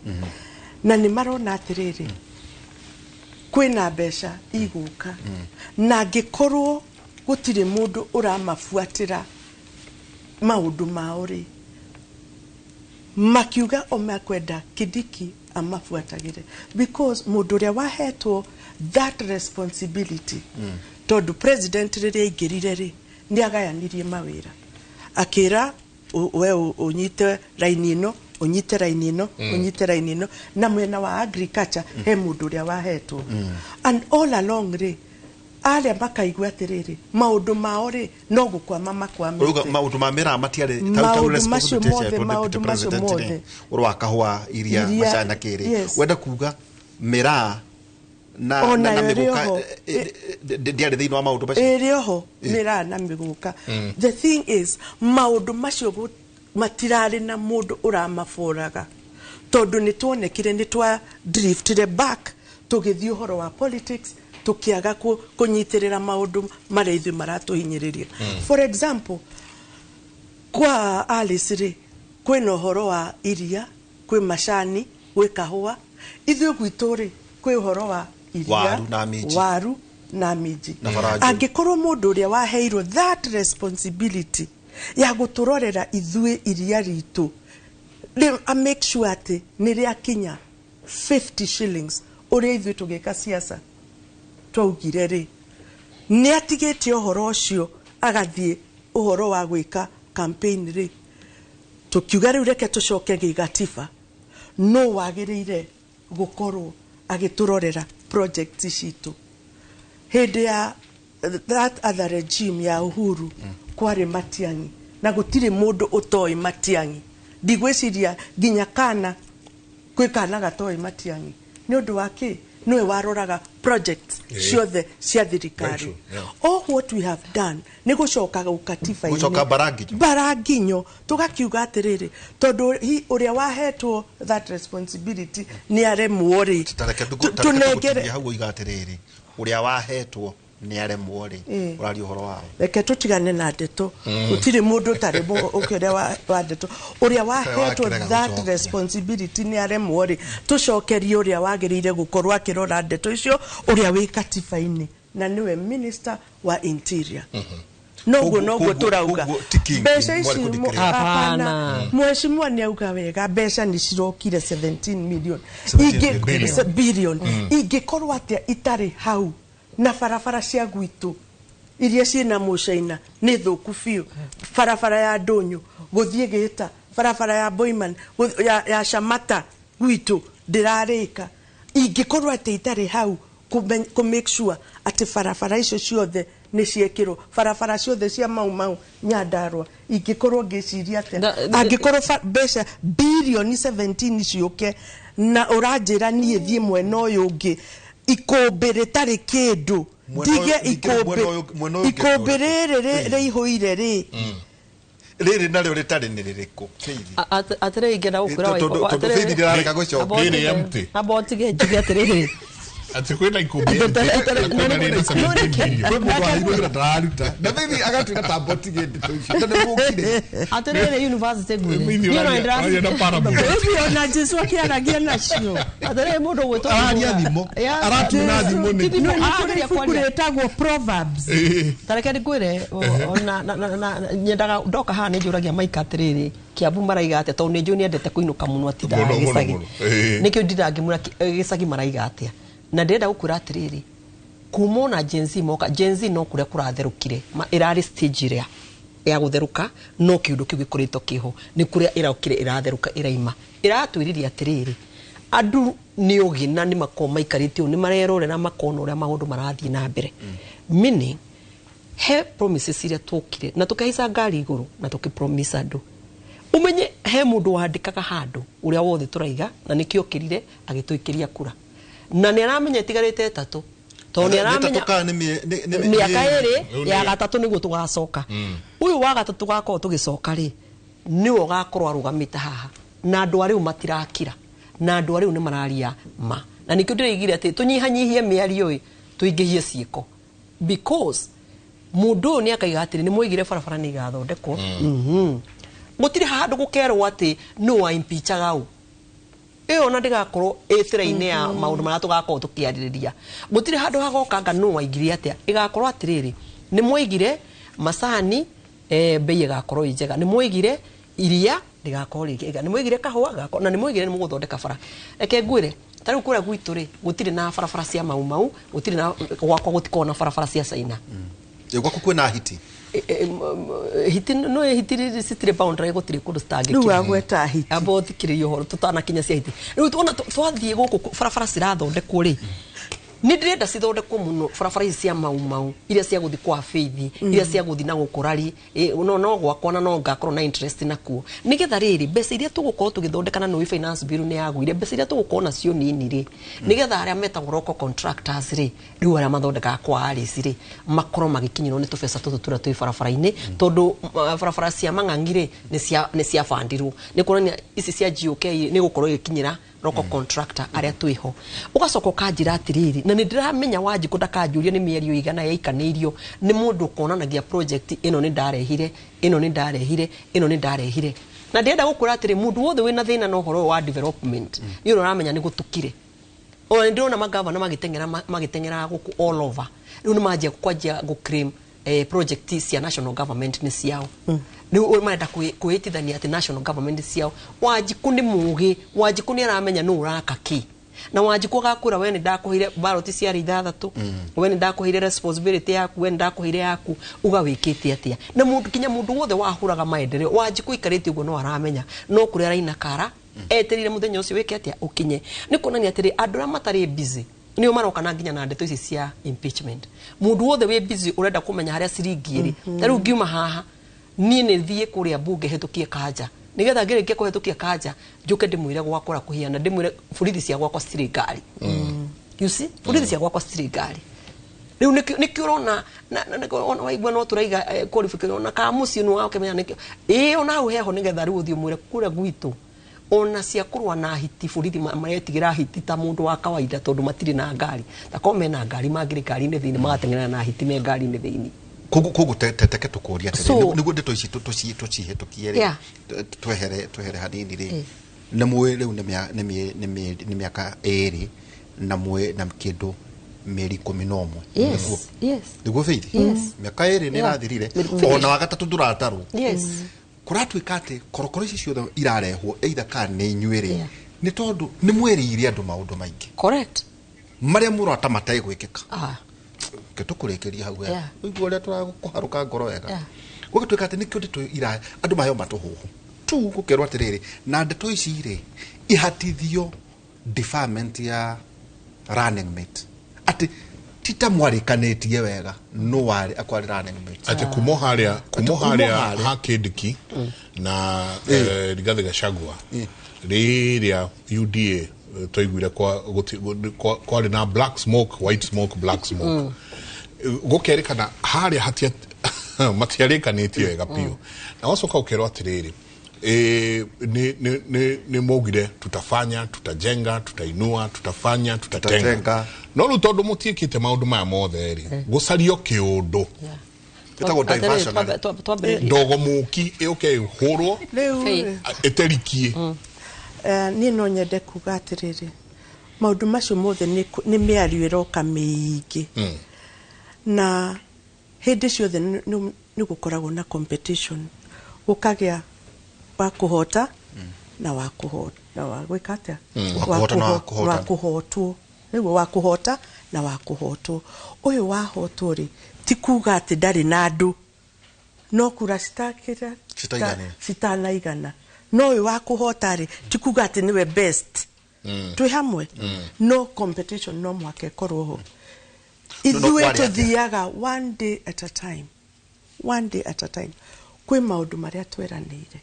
na nĩ marona atĩrĩrĩ, kwĩna mbeca igũka, na angĩkorwo gũtirĩ mũndũ ũramabuatĩra maũndũ mao rĩ, makiuga o makwenda Kindiki amabuatagĩre, because mũndũ ũrĩa wahetwo that responsibility, tondũ president rĩrĩa aingĩrire rĩ, nĩ agayanirie mawĩra, akĩra we ũnyite raini ĩno, ũnyite raini ĩno, ũnyite raini ĩno, na mwena wa agriculture he mũndũ ũrĩa wahetwo. And all along rĩ, arĩa makaigua atĩrĩrĩ, maũndũ mao rĩ, no gũkwama makwamĩte. Ũrauga maũndũ ma mĩraa matiarĩ Maũndũ macio mothe, maũndũ macio mothe. Ũrũ wa kahũa iria, Iria, macani na kĩrĩ, yes. wenda kuga mĩraa na Ona na ĩrĩ mĩgũka oho. ndĩarĩ thĩinĩ wa maũndũ macio? Ĩrĩ oho, mĩraa na mĩgũka. The thing is, maũndũ macio matirarĩ na mũndũ ũramaboraga, tondũ nĩ tuonekire nĩ twa driftire back, tũgĩthiĩ ũhoro wa politics, tũkĩaga kũnyitĩrĩra maũndũ marĩa ithuĩ maratũhinyĩrĩria. For example, kwa Alice rĩ, kwĩna ũhoro wa iria, kwĩ macani, gwĩ kahũa. Ithuĩ gwitũ rĩ, kwĩ ũhoro wa iria, Waru na minji. Waru na minji. Na bara njũru. Angĩkorwo mũndũ ũrĩa waheirwo that responsibility ya gũtũrorera ithuĩ iria ritũ rĩu, a make sure atĩ nĩ rĩakinya 50 shillings, ũrĩa ithuĩ tũgĩka siasa twaugire rĩ, nĩ atigĩte ũhoro ũcio agathiĩ ũhoro wa gwĩka campaign rĩ, tũkiuga rĩu reke tũcoke gĩgatiba, no wagĩrĩire gũkorwo agĩtũrorera project citũ. Hĩndĩ ya that other regime ya Uhuru, kwarĩ Matiang'i, na gũtirĩ mũndũ ũtoĩ Matiang'i. Ndigwĩciria nginya kana gwĩ kana gatoĩ Matiang'i. Nĩ ũndũ wa kĩ? Nĩwe waroraga project ciothe cia Very thirikari. true, yeah. All what we have done nĩ gũcoka gũkatiba-inĩ. Gũcoka mbaranginyo. Mbaranginyo, tũgakiuga atĩrĩrĩ, tondũ ũrĩa wahetwo that responsibility nĩ aremwo rĩ, tareke tũnengere tũgũtinia hau ũiga atĩrĩrĩ, ũrĩa wahetwo nĩ aremwo rĩ, ũraria ũhoro wao? Reke tũtigane na ndeto, gũtirĩ mũndũ ũtarĩ ũkĩrĩa wa ndeto. Ũrĩa wahetwo wakĩrega that gũcokia. responsibility nĩ aremwo rĩ, tũcokerie ũrĩa wagĩrĩire gũkorwo akĩrora ndeto icio, ũrĩa wĩ katiba-inĩ, na nĩwe minister wa interior. Noguo noguo tũrauga. Koguo ti king, mbeca ici mwarĩ kũ-declare. Hapana. Hapana. Mheshimiwa nĩ auga wega, mbeca nĩ cirokire 17 million. 17 billion. Billion ingĩkorwo atĩa itarĩ hau, na barabara cia gwitũ iria ciĩna mũcaina nĩ thũku biũ, barabara ya ndũnyũ gũthiĩ gĩta, barabara ya Boiman, ya Shamata gwitũ ndĩrarĩka, ingĩkorwo atĩ itarĩ hau kũ make sure atĩ barabara icio ciothe nĩ ciekĩrwo, barabara ciothe cia Mau Mau Nyandarua, ingĩkorwo ngĩciria atĩa angĩkorwo mbeca birioni 17 ciũke, na ũranjĩra niĩ thiĩ mwena ũyũ ũngĩ, ikũmbĩ rĩtarĩ kĩndũ, Mwena ndige ningĩ ikũmbĩ mwena ũyũ ũngĩ ikũmbĩ nĩ rĩrĩ rĩihũire rĩ. Rĩrĩ narĩo rĩtarĩ nĩ rĩrĩkũ, Faith? Atĩrĩrĩ, ingĩenda gũkwĩra Tondũ Faith ndĩrarega gũcokia. Rĩrĩ empty. Amba ũtige njuge atĩrĩrĩ. Atĩ kwĩna ikũmbĩ empty, na kwĩna rĩna 17 billion. Kwĩ mũndũ aheirwo wĩra ndararuta, na Faith agatuĩka ta mbotige ndeto icio, na nĩ mũkire. Atĩrĩrĩ, university ngwĩre. Faith Niĩ ona ũraria na parable. Ũcio ona Jesu akĩaragia nacio. Atĩrĩrĩ, mũndũ ũgwĩtwo Araria thimo. Aratuna thimo nĩkĩ? Ti thimo, Nĩ kũrĩ arageria ibuku kwaria. rĩtagwo Proverbs. Tareke ndĩkwĩre, ona na nyendaga ndoka haha nĩ njũragia Maika atĩrĩrĩ, Kiambu maraiga atĩa, tondũ nĩ njũĩ nĩendete kũinũka mũno, atindaga Mũno, mũno, gĩcagi. mũno. Nĩkĩo ndindaga ngĩmwĩra gĩcagi maraiga atĩa, na ndĩrenda gũkwĩra atĩrĩrĩ, Kuma ona Gen Z moka, Gen Z no kuria kuratherukire irari stage iria ya gutheruka, no kiundu kiu gikoretwo kiho ni kuria iraukire iratheruka iraima iratwiriria atiriri andu ni ugi na ni makorwo maikarite ni marerorera makona uria maundu marathie na mbere. Meaning he promises iria tukire na tukahaica ngari iguru na tukipromise andu umenye he mundu wandikaga handu uria wothe turaiga na nikio kirire agituikiria kura na ni aramenya itigarite etatu to ni aramenya miaka iri ya gatatu niguo tugacoka. Uyu wa gatatu gakorwo tugicoka ri niwe ugakorwo arugamite haha na andu ariu matirakira na andu ariu ni mararia ma na nikio ndiraigire ati tunyihanyihie miario i tuingihie ciiko because mundu ni akaiga atiri ni muigire barabara ni igathondekwo. Gutiri handu gukerwo ati no wa impeachaga u iyo na ndigakorwo ĩtĩra-inĩ ya maundu maria tugakorwo tukiarĩrĩria. Gutiri handu hagokanga no waigire atia igakorwo atiriri ni mwaigire macani bei igakorwo ĩ njega, ni mwaigire iria ndigakorwo rĩ ni mwaigire kahũa gakorwo na ni mwaigire ni mũgũthondeka bara. Reke ngwĩre ta rĩu kũrĩa gwitũ rĩ gũtirĩ na barabara cia Mau Mau, gũtirĩ na gwakwa gũtikorwo na barabara cia China. Gwaku kwĩna hiti hiti no hiti citire boundary gutire kundu citangĩkinya. Rĩu agweta hiti amba ũthikĩrĩrie ũhoro tũtanakinya cia hiti. Rĩu tuona twathiĩ gũkũ barabara cirathondekwo rĩ nĩ ndĩrenda cithondekwo mũno barabara ici cia Mau Mau iria cia gũthiĩ kwa Faith, iria cia gũthiĩ na gũkũ rari no gwakwa na no ngakorwo na interest nakuo nĩgetha rĩrĩ mbeca iria tũgũkorwo tũgĩthondeka na nĩ finance bill nĩ yagũire mbeca iria tũgũkorwo nacio nini rĩ nĩgetha arĩa metagwo local contractors rĩ rĩu arĩa mathondekaga kwa Alice rĩ makorwo magĩkinyĩrwo nĩ tũbeca tũtũ tũrĩa twĩ barabara-inĩ tondũ barabara cia Mang'ang'i rĩ nĩ ciabandirwo nĩ kuonania ici cia GOK nĩ gũkorwo igĩkinyĩra local contractor aria twiho. Ugacoka ukanjira atiriri na nindiramenya Wanjikũ ndakanjuria ni mĩario igana yaikanĩirio ni mundu ukonanagia project ĩno ni ndarehire ĩno ni ndarehire ĩno ni ndarehire na ndĩrenda gũkwĩra atĩrĩ mundu wothe wĩna thĩna na ũhoro wa development nĩ ũramenya nĩ gũtukire. Ona ndĩrona magavana magĩteng'era gũkũ all over rĩu nĩ manjia kwanjia gũ claim project cia national government nĩ ciao. Rĩu marenda kwĩhĩtithania atĩ national government ciao. Wanjikũ nĩ mũgĩ, Wanjikũ nĩ aramenya nũ ũraka kĩ na Wanjikũ agakwĩra we nĩ ndakũheire ballot ciarĩ ithathatũ, we nĩ ndakũheire responsibility yaku, we nĩ ndakũheire yaku, uga wĩkĩte atĩa. Na mũndũ kinya mũndũ wothe wahũraga maendeleo Wanjikũ ikarĩte ũguo no aramenya no kũrĩa araina kara etereire mũthenya ũcio wĩke atĩa ũkinye. Nĩ kuonania atĩrĩ andũ arĩa matarĩ busy nio maroka na nginya na ndeto ici cia impeachment. Mundu wothe wi busy urenda kumenya haria ciringi iri ta riu ngiuma haha nie ni thie kuria bunge hitukie kanja nigetha ngirikie kuhitukia kanja njuke ndimwire gwakora kuhiana ndimwire burithi cia gwakwa citirĩ ngari. You see burithi cia gwakwa citirĩ ngari. Riu nikio urona ona waigua no turaiga qualification ona ka muciĩ no wakemenya nikio ĩ ona hau heho nigetha riu uthie mwire kuria gwitũ ona cia kurwa na hiti burithi maretigĩra hiti ta mundu wa kawaida tondu matirĩ na ngari ta ko mena ngari mangĩrĩ ngari-inĩ thĩinĩ magateng'era na hiti me ngari-inĩ thĩinĩ. Koguo teke tũkũria atĩrĩ nĩguo ndeto ici tũcihĩtũkie rĩ twehere hanini rĩ nĩ mũĩ rĩu nĩ mĩaka ĩrĩ na mwĩ na kĩndũ mĩeri 11 nĩguo Faith mĩaka ĩrĩ nĩ ĩrathirire ona wa gatatũ ndũratarwo. Kũratuĩka atĩ korokoro ici ciothe irarehwo either kana nĩ inyuĩ rĩ nĩ tondũ nĩ mwerĩire andũ maũndũ maingĩ correct marĩa mũrota mategwĩkĩka. Ke tũkũrĩkĩria hau wega ũigua ũrĩa tũragũkũharũka ngoro wega gũgĩtuĩka atĩ nĩkĩo ndeto ira andũ maheo matũhũhũ tu gũkerwo atĩrĩrĩ na ndeto ici rĩ ihatithio deferment ya running mate atĩ ti ta mwarĩkanĩtie wega no warĩ akwarĩ running mate atĩ kumo haria ha Kindiki na Rigathi Gachagua rĩrĩa UDA twaiguire kwarĩ na black smoke white smoke black smoke gũkerĩkana harĩa matiarĩkanĩtie wega biũ na wacoka ũkerwo atĩrĩrĩ ni maugire tutafanya tutajenga tutainua tutafanya tutatenga no rĩu tondũ mũtiĩkĩte maũndũ maya mothe rĩ gũcario kĩũndũ ĩtagwo diversionary ndogo mũki ĩũke ĩhũrwo ĩterikie. Niĩ no nyende kuga atĩrĩrĩ maũndũ macio mothe nĩ mĩario ĩroka mĩingĩ na hĩndĩ ciothe nĩ gũkoragwo na competition gũkagĩa wa kũhota na wa gwĩka atĩa wa kũhotwo nĩguo wa kũhota na wa kũhotwo. Ũyũ wahotwo rĩ, ti kuga atĩ ndarĩ na andũ, no kura citakĩra citanaigana. No ũyũ wa kũhota rĩ, ti kuga atĩ nĩwe best. Twĩ hamwe. No competition no mũhaka ĩkorwo ho. Ithuĩ tũthiaga one day at a time. One day at a time. Kwĩ maũndũ marĩa tweranĩire.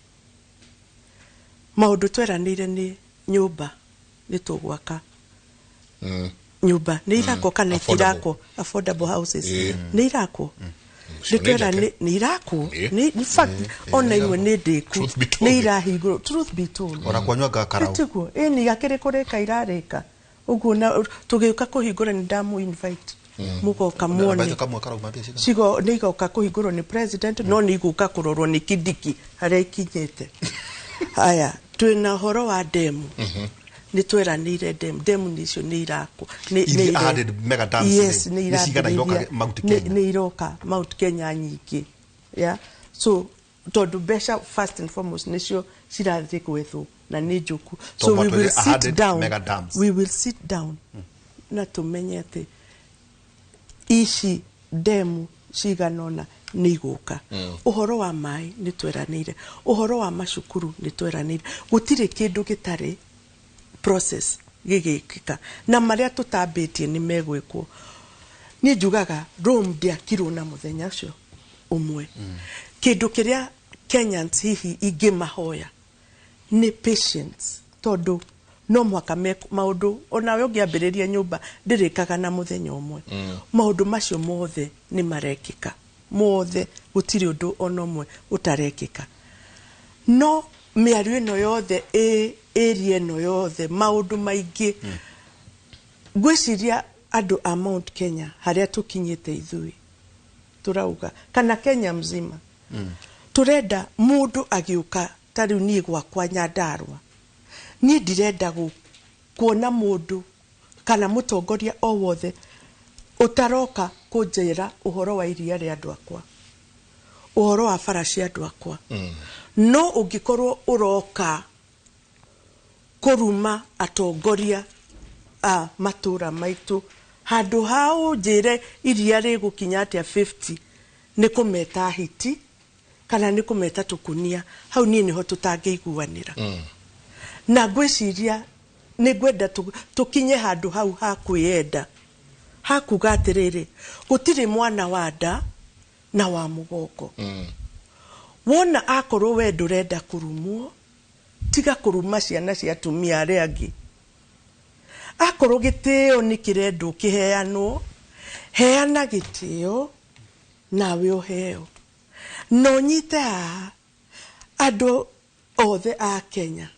Maũndũ tweranĩire nĩ nyũmba, nĩ tũgwaka. Nyũmba nĩ irakwo kana itirakwo? Affordable houses nĩ irakwo. Nĩ irakwo. Nĩ fact ona imwe nĩ ndĩku. Nĩ irahingũrwo. Truth be told. Ona kwanyua ngakarau. Tiguo. Ĩni akĩrĩ kũrĩka irarĩka. Ũguo na tũgĩũka kũhingũra nĩ ndamũ invite. Mũgoka muone. Cigo nĩ igoka kũhingũrwo nĩ president, no nĩ igũka kũrorwo nĩ Kindiki harĩa ikinyĩte. Haya, twĩna ũhoro wa demu. Nĩ tweranĩire demu. Demu nĩcio nĩ irakwo. Nĩ mega dams. Yes, nĩ iroka Mount Kenya. Nĩ iroka Mount Kenya nyingĩ. Yeah. So tondũ mbeca first and foremost nĩcio cirathiĩ gwethwo na nĩ njũku. So we will sit down. We will sit down na tũmenye atĩ ici demu cigana ũna nĩ igũka. Ũhoro wa maĩ nĩ tweranĩire. Ũhoro wa macukuru nĩ tweranĩire. Gũtirĩ kĩndũ gĩtarĩ process gĩgĩkĩka. Na marĩa tũtambĩtie nĩ megwĩkwo. Niĩ njugaga Rome ndĩakirwo na mũthenya ũcio ũmwe. Kĩndũ kĩrĩa Kenyans hihi ingĩmahoya nĩ patience, tondũ no mũhaka maũndũ onawe ũngĩambĩrĩria nyũmba ndĩrĩkaga na mũthenya ũmwe. Maũndũ macio mothe nĩ marekĩka. Mothe gũtirĩ ũndũ ona ũmwe ũtarekĩka. No mĩario ĩno yothe ĩria ĩno yothe maũndũ maingĩ ngwĩciria andũ a Mount Kenya harĩa tũkinyĩte ithuĩ tũrauga kana Kenya mzima tũrenda mũndũ agĩũka ta rĩu niĩ gwakwa Nyandarua, niĩ ndirenda kuona mũndũ kana mũtongoria o wothe ũtaroka kũnjĩra ũhoro wa iria rĩa andũ akwa, ũhoro wa bara cia andũ akwa. No ũngĩkorwo ũroka kũruma atongoria a matũra maitũ handũ ha ũnjĩre iria rĩgũkinya atĩa 50 nĩ kũmeta hiti kana nĩ kũmeta tũkunia, hau niĩ nĩho tũtangĩiguanĩra. Na ngwĩciria nĩ ngwenda tũkinye handũ hau ha kwĩyenda, ha kuga atĩrĩrĩ, gũtirĩ mwana wa nda na wa mũgongo. Wona akorwo we ndũrenda kũrumwo, tiga kũruma ciana cia atumia arĩa angĩ. Akorwo gĩtĩo nĩ kĩrendwo kĩheanwo, heana gĩtĩo nawe ũheo. No nyite haha andũ othe a Kenya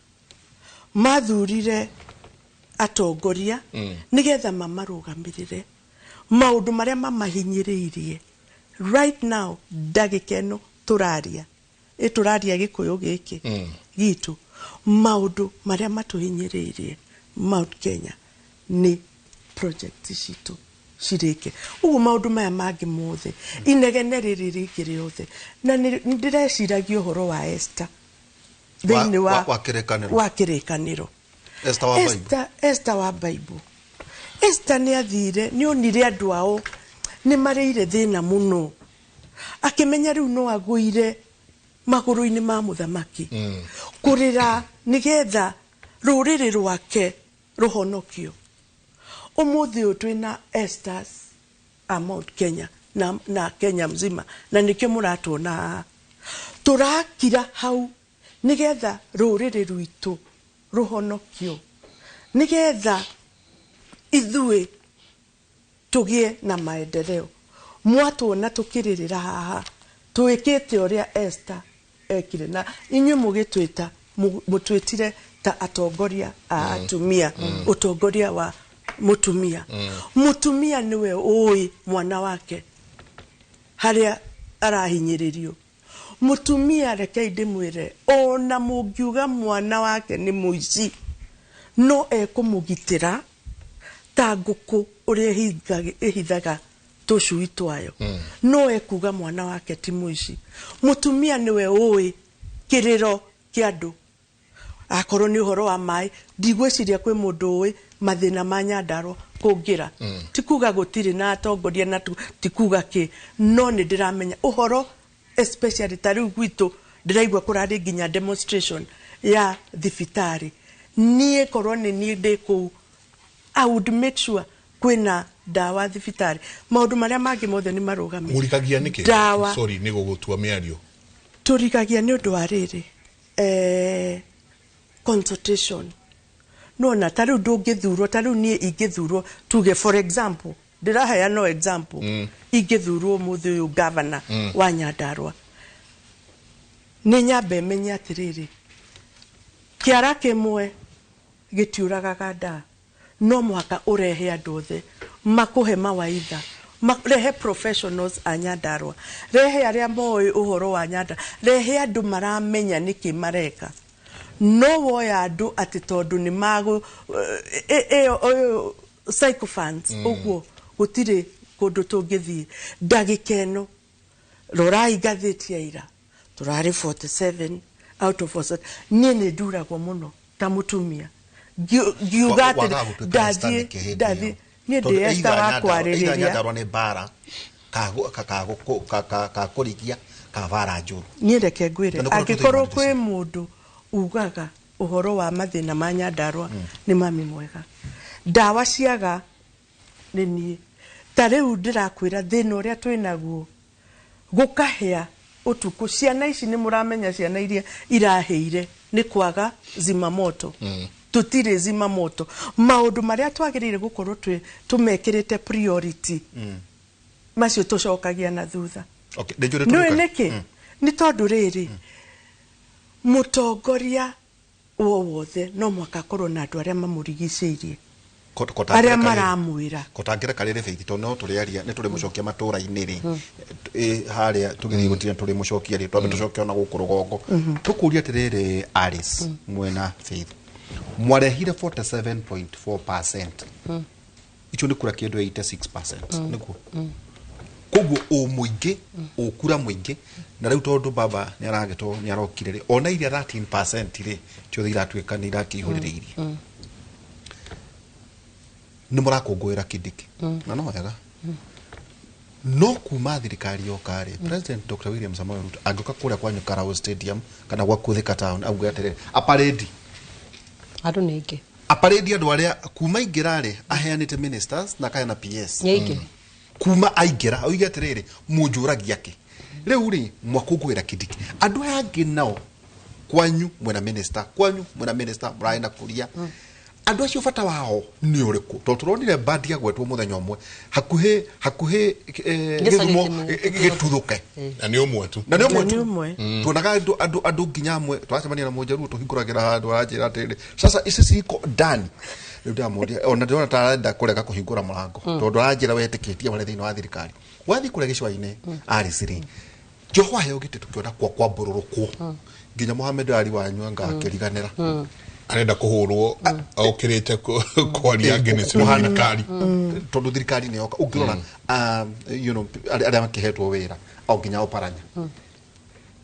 mathurire atongoria nĩgetha mamarũgamĩrĩre maũndũ marĩa mamahinyĩrĩirie. Right now ndagĩka ĩno tũraria, tũraria Gĩkũyũ gĩkĩ gitũ, maũndũ marĩa matũhinyĩrĩirie Mount Kenya nĩ project citũ cirĩke. Ũguo maũndũ maya mangĩ mothe inegene rĩrĩ rĩngĩ rĩothe, na nĩ ndĩreciragia ũhoro wa Esther thĩinĩ wa kĩrĩkanĩro. Esther wa Bible. Esther nĩ athire, nĩ onire andũ ao nĩ marĩire thĩna mũno, akĩmenya rĩu no agũire magũrũ-inĩ ma mũthamaki kũrĩra nĩgetha rũrĩrĩ rwake rũhonokio. Ũmũthĩ ũyũ twĩna Esthers a Mount Kenya na Kenya mzima, na nĩkĩo mũratuona haha. Tũrakira hau nĩgetha rũrĩrĩ rwitũ rũhonokio, nĩgetha ithuĩ tũgĩe na maendeleo. Mwatuona tũkĩrĩrĩra haha twĩkĩte ũrĩa Esther ekire, na inyuĩ mũgĩtwĩta mũtwĩtire ta atongoria a atumia, ũtongoria wa mũtumia. Mũtumia nĩwe ũĩ mwana wake harĩa arahinyĩrĩrio. Mũtumia rekei ndĩmwĩre, ona mũngiuga mwana wake nĩ mũici, no ekũmũgitĩra ta ngũkũ ũrĩa ĩhithaga tũcui twayo. No ekuga mwana wake ti mũici. Mũtumia nĩwe ũĩ kĩrĩro kĩa andũ. Akorwo nĩ ũhoro wa maĩ, ndigwĩciria kwĩ mũndũ ũĩ mathĩna ma Nyandarua kũngĩra. Ti kuga gũtirĩ na atongoria na ti kuga kĩ, no nĩ ndĩramenya ũhoro especially ta rĩu gwitũ ndĩraigua kũrarĩ nginya demonstration ya thibitarĩ. Niĩ korwo nĩ niĩ ndĩ kũu, I would make sure kwĩna ndawa thibitarĩ. Maũndũ marĩa mangĩ mothe nĩ marũgamĩte. Mũrikagia nĩkĩ? Ndawa. Sorry, nĩ gũgũtua mĩario. Tũrigagia nĩ ũndũ wa rĩrĩ, consultation. Nona ta rĩu ndũngĩthurwo, ta rĩu niĩ ingĩthurwo, tuge for example, ndĩraheana no example, ingĩthurwo ũmũthĩ ũyũ governor wa Nyandarua, nĩ nyambe menye atĩrĩrĩ, kĩara kĩmwe gĩtiũragaga ndaa, no mũhaka ũrehe andũ othe makũhe mawaitha, rehe professionals a Nyandarua, rehe arĩa moĩ ũhoro wa Nyandarua, rehe andũ maramenya nĩkĩ mareka. No woya andũ atĩ tondũ nĩ magũ ĩyo sycophants, ũguo gũtirĩ kũndũ tũngĩthiĩ. Ndagĩka ĩno rorai ngathĩti ya ira, tũrarĩ 47 out of 47. Niĩ nĩ nduragwo mũno ta mũtumia ngiuga atĩ ndathiĩ ndathiĩ niĩ ndĩ Esther wa kwarĩrĩria. Nyandarua nĩ mbara ka kũrigia ka bara njũru. Niĩ reke ngwĩre, angĩkorwo kwĩ mũndũ ugaga ũhoro wa mathĩna ma Nyandarua nĩ mami mwega. Ndawa ciaga nĩ niĩ. Ta rĩu ndĩrakwĩra thĩna ũrĩa twĩnaguo gũkahĩa ũtukũ, ciana ici nĩ mũramenya ciana iria irahĩire nĩ kwaga zimamoto. Tũtirĩ zimamoto. Maũndũ marĩa twagĩrĩire gũkorwo tũmekĩrĩte priority, macio tũcokagia na thutha. Nĩũĩ nĩkĩ? Nĩ tondũ rĩrĩ, mũtongoria o wothe no mũhaka akorwo na andũ arĩa mamũrigicĩirie, arĩa maramwĩra. Kotangĩreka rĩrĩ Faith, tondũ no tũrĩaria nĩ tũrĩmũcokia matũra-inĩ rĩ, harĩa tũgĩthiĩ gũtira tũrĩmũcokia rĩ, twambe tũcoke ona gũkũ rũgongo. Tũkũria atĩrĩrĩ Alice mwena Faith, mwarehire 47.4%. Icio nĩ kura kĩndũ 86%, nĩguo? Koguo o mũingĩ, o kura mũingĩ, na rĩu tondũ baba nĩ aragĩtwo nĩ arokire rĩ, ona iria 13% rĩ, ciothe iratuĩka nĩ irakĩihũrĩrĩirie. Nĩ mũrakũngũĩra Kindiki, na no wega. No kuma thirikari yoka rĩ, President Dr. William Samoei Ruto angĩũka kũrĩa kwanyu Karau Stadium kana gwaku Thika Town auge atĩrĩrĩ, aparedi. Andũ nĩ aingĩ. Aparedi andũ arĩa kuma aingĩra rĩ, aheanĩte ministers na akaheana PS. Nĩ aingĩ. Kuma aingĩra oige atĩrĩrĩ, mũnjũragia kĩ? Rĩu rĩ, mwakũngũĩra Kindiki. Andũ aya angĩ nao kwanyu mwena minister, kwanyu mwena minister, mũrarĩ na kũria. Andũ acio bata wao nĩ ũrĩkũ? Tondũ tũronire bandi agwetwo mũthenya ũmwe hakuhĩ hakuhĩ gĩthumo gĩtuthũke. Na nĩ ũmwe tu. Na nĩ ũmwe tu. Tuonaga andũ andũ andũ nginya amwe twacemania na Mũnjaruo tũhingũragĩra handũ aranjĩra atĩrĩrĩ, sasa ici ciko ndani. Rĩu ndĩramũria ona ndĩrona ta arenda kũrega kũhingũra mũrango tondũ aranjĩra wetĩkĩtie marĩ thĩinĩ wa thirikari. Wathiĩ kũrĩa gĩcũa-inĩ Alice rĩ, Joho aheo gĩtĩ tũkĩona kwa kwambũrũrũkwo nginya Mohamed Ali wanyu anga akĩriganĩra. Arenda kũhũrwo okĩrĩte kwaria angĩ nĩ thirikari. Tondũ thirikari nĩ yoka ũngĩrora, you know, arĩa makĩhetwo wĩra o nginya Oparanya.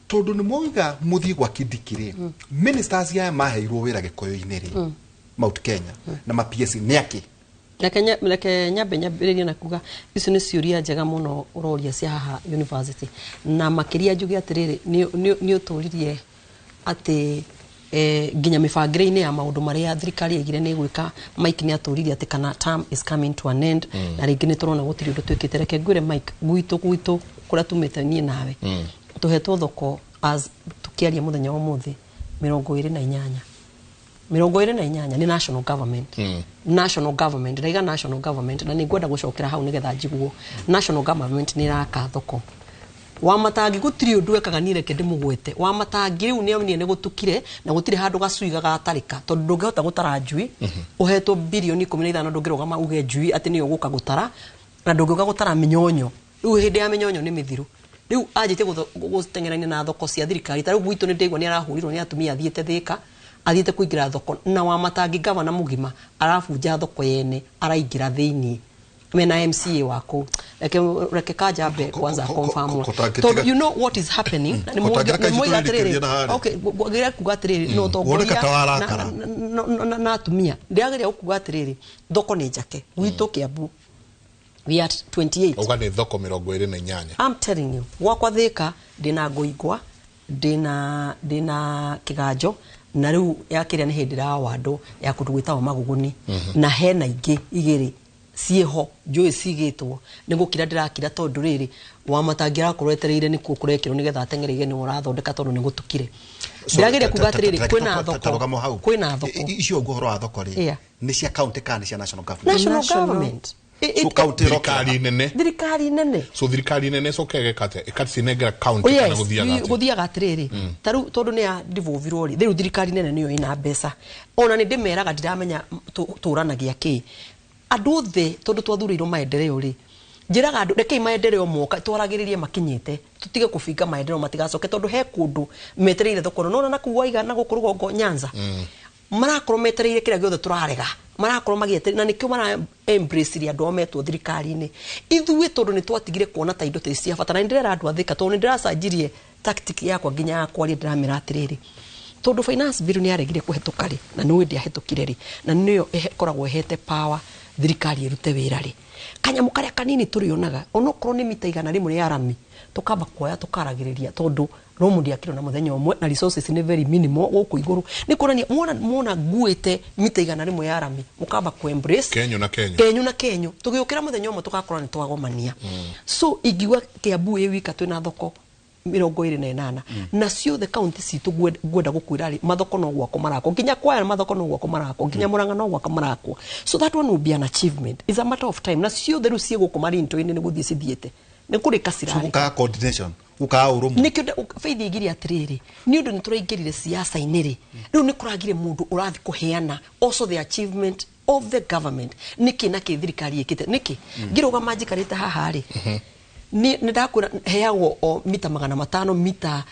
Tondũ nĩ moiga mũthiĩ gwa Kindiki rĩ, ministers aya maheirwo wĩra Gĩkũyũ-inĩ rĩ, Mount Kenya na ma PS nĩ akĩ? Reke nyambe nyambĩrĩrie na kuga icio nĩ ciũria njega mũno ũroria cia haha university, na makĩria njuge atĩrĩrĩ, nĩ ũtũririe atĩ nginya mĩbangĩre-inĩ ya maũndũ marĩa thirikari yaigire nĩ gwĩka, Mike nĩ atũririe atĩ kana term is coming to an end, na rĩngĩ nĩ tũrona gũtirĩ ũndũ twĩkĩte. Reke ngwĩre Mike, gwitũ kũrĩa tumĩte niĩ nawe, tũhetwo thoko as tũkĩaria mũthenya wa ũmũthĩ 28. 28 nĩ national government. National government, ndaiga national government, na nĩ ngwenda gũcokera hau nĩgetha njiguo. National government nĩ ĩraka thoko. Wa Matangi gũtirĩ ũndũ ekaga, niĩ reke ndĩmũgwete. Wa Matangi rĩu nĩ onire nĩ gũtukire na gũtirĩ handũ gacui gagatarĩka, tondũ ndũngĩhota gũtara njui. Ũhetwo birioni 15, ndũngĩrũgama uge njui atĩ nĩyo ũgũka gũtara, na ndũngĩũka gũtara mĩnyonyo. Rĩu hĩndĩ ya mĩnyonyo nĩ mĩthiru. Rĩu anjĩtie gũteng'erania na thoko cia thirikari. Ta rĩu gwitũ nĩ ndĩigua nĩ arahũrirwo nĩ atumia athiĩte Thĩka, athiĩte kũingĩra thoko, na Wa Matangi gavana mũgima arabunja thoko yene, araingĩra thĩiniĩ. Mena MCA wako reke kajambe kwanza confirm tondu you know what is happening. Nĩ atĩrĩrĩ, okay, ngwagĩrĩra kuga atĩrĩrĩ, no tongoria na atumia ndĩrageria gũkuga atĩrĩrĩ, thoko nĩ njake gwitũ Kiambu we are 28. Uga nĩ thoko 28. I'm telling you, gwakwa Thika ndĩna Ngũingwa, ndĩna Kĩganjo, na rĩu yakĩrĩa nĩ hĩndĩ ra wando ya kũndũ gwĩtagwo Magũgũni, na hena ingĩ igĩrĩ ciĩho njũĩ cigĩtwo nĩ gũkira ndĩrakira tondũ rĩrĩ wa matangi arakorwo etereire nĩkuo kũrekĩrwo nĩgetha ateng'ere igeni ũrathondeka tondũ nĩ gũtukire. Ndĩrageria kuga atĩrĩrĩ, kwĩna thoko, kwĩna thoko icio ũguo ũhoro wa thoko rĩ nĩ cia county kana nĩ cia national government? National government. Thirikari nene, thirikari nene. So thirikari nene coke ĩgeka ĩkacinengera county kana gũthiaga atĩa? Gũthiaga atĩrĩrĩ, ta rĩu tondũ nĩ ya devolvirwo rĩ, rĩu thirikari nene nĩyo ĩna mbeca. Ona nĩ ndĩmeraga ndiramenya tũranagia kĩ andũ othe tondũ twathurĩirwo maendeleo rĩ, njĩraga andũ rekei maendeleo moka twaragĩrĩrie makinyĩte, tũtige kũbinga maendeleo matigacoke tondũ he kũndũ metereire thoko. Nona na kuu Waiga na gũkũ rũgongo Nyanza marakorwo metereire kĩrĩa gĩothe tũrarega, marakorwo magĩeterera na nĩkĩo mara embrace ria andũ metwo thirikari-inĩ. Ithuĩ tondũ nĩ twatigire kuona ta indo ta cia bata, na nĩ ndĩrera andũ a Thika tondũ nĩ ndĩracanjirie tactic yakwa nginya ya kwaria, ndĩramera atĩrĩrĩ, tondũ finance bill nĩ yaregire kũhetũka rĩ, na nĩ ndĩahĩtũkire rĩ, na nĩyo ĩkoragwo ĩhete power thirikari ĩrute wĩra rĩ, kanyamũ karĩa kanini tũrĩonaga onokorwo nĩ mita 100 rĩa rami tũkamba kuoya tũkaragĩrĩria tondũ romu ndĩakirwo na mũthenya ũmwe na resources nĩ very minimal gũkũ igũrũ. Nĩ kuonania muona nguĩte mita 100 ya rami mũkamba ku embrace kenyu na kenyu, kenyu na kenyu, tũgĩũkĩra mũthenya ũmwe tũgakorwo nĩ twagomania. So ingiuga Kiambu ĩ wika twĩna thoko 28 na ciothe county citũ ngwenda gũkwĩra rĩ, mathoko no gwakwo marakwo, nginya Kwaya mathoko no gwakwo marakwo, nginya Murang'a no gwakwo marakwo. So that one will be an achievement, is a matter of time. Na ciothe rĩu ciĩ gũkũ marinto-inĩ nĩ gũthiĩ cithiĩte nĩ kũrĩka cirarĩka. So gũkaga coordination, gũkaga ũrũmwe. Nĩkĩo Faith aigire atĩrĩrĩ, nĩ ũndũ nĩ tũraingĩrire siasa-inĩ rĩ, rĩu nĩ kũragire mũndũ ũrathiĩ kũheana also the achievement of the government, nĩkĩ na kĩ thirikari ĩkĩte nĩkĩ. Ngĩrũgama njikarĩte haha rĩ, nĩ ndakwĩra heagwo o mita 500 mita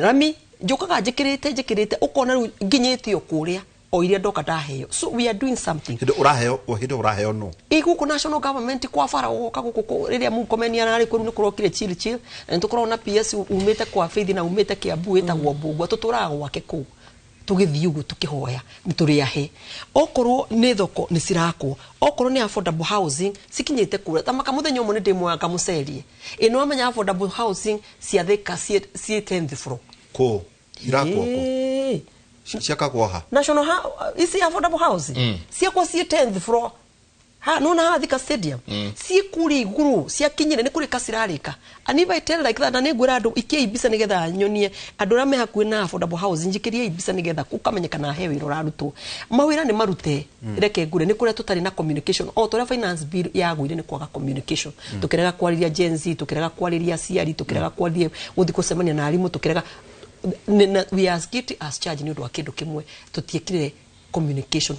rami, njũkaga njĩkĩrĩte ũkona rĩu nginyĩte o kũrĩa o iria ndoka ndaheo. So we are doing something. Hĩndĩ ũraheo, hĩndĩ ũraheo no ĩ gũkũ national government kwa bara ũgoka gũkũ rĩrĩa Murkomen ararĩ kũu nĩ kũrokire chill chill, na nĩtũkoragwo na PS umĩte kwa Faith na umĩte Kiambu ĩtagwo Mbũgua, tũtũraga gwake kũu tũgĩthiĩ ũguo tũkĩhoya nĩ tũrĩ ahe. Okorwo nĩ thoko nĩ cirakwo, okorwo nĩ affordable housing cikinyĩte kũrĩa ta maka mũthenya ũmwe nĩ ndĩmuoya ngamũcerie. Ĩ nĩ wamenya affordable housing cia Thika ciĩ 10th floor kũ irakwo kũ ciakagwo ha national ici affordable housing ciakwo ciĩ 10th floor ha nona ha Thika Stadium ciĩ kũrĩa igũrũ ciakinyire nĩ kũrĩka cirarĩka. And if I tell like that, na nĩ ngwĩra andũ ikiai mbica nĩgetha nyonie andũ arĩa me hakuhĩ na affordable housing, njikĩriei mbica nĩgetha gũkamenyekana he wĩra ũrarutwo. Mawĩra nĩ marute, reke ngure nĩ kũrĩa tũtarĩ na communication. O ta ũrĩa finance bill yagũire nĩ kwaga communication, tũkĩrega kwarĩria Gen Z, tũkĩrega kwarĩria aciari, tũkĩrega kwarĩria gũthiĩ gũcemania na arimũ, tũkĩrega we are as guilty as charged nĩ ũndũ wa kĩndũ kĩmwe, tũtiekire communication,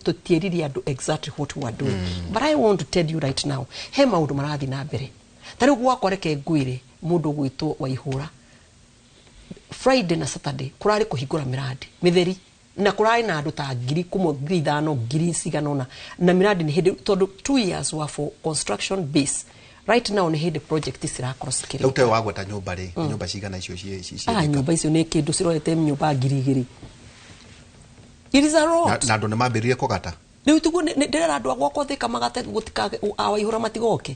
tutierire andũ exactly what we are doing. But I want to tell you right now, he maũndũ marathiĩ na mbere. Ta rĩu gwakwa reke ngwĩre mũndũ ũgwĩtwo Waihũra, Friday na Saturday kũrarĩ kũhingũra mĩrandi mĩtheri, na kũrarĩ na andũ ta 1000 kumwe 5000 ngiri cigana ũna, na mĩrandi nĩ hĩndĩ tondũ 2 years were for construction base. Right now nĩ hĩndĩ project cirakorwo cikĩrĩka. Rĩu tewe wagweta nyũmba rĩ, nyũmba cigana icio ciĩ nyũmba icio nĩ kĩndũ cirorete nyũmba 2000. It is a lot. Na andũ nĩ mambĩrĩrie kũgata. Rĩu tiguo ndĩrera andũ a gwakwa Thika magate gũtikage a Waihũra matigoke.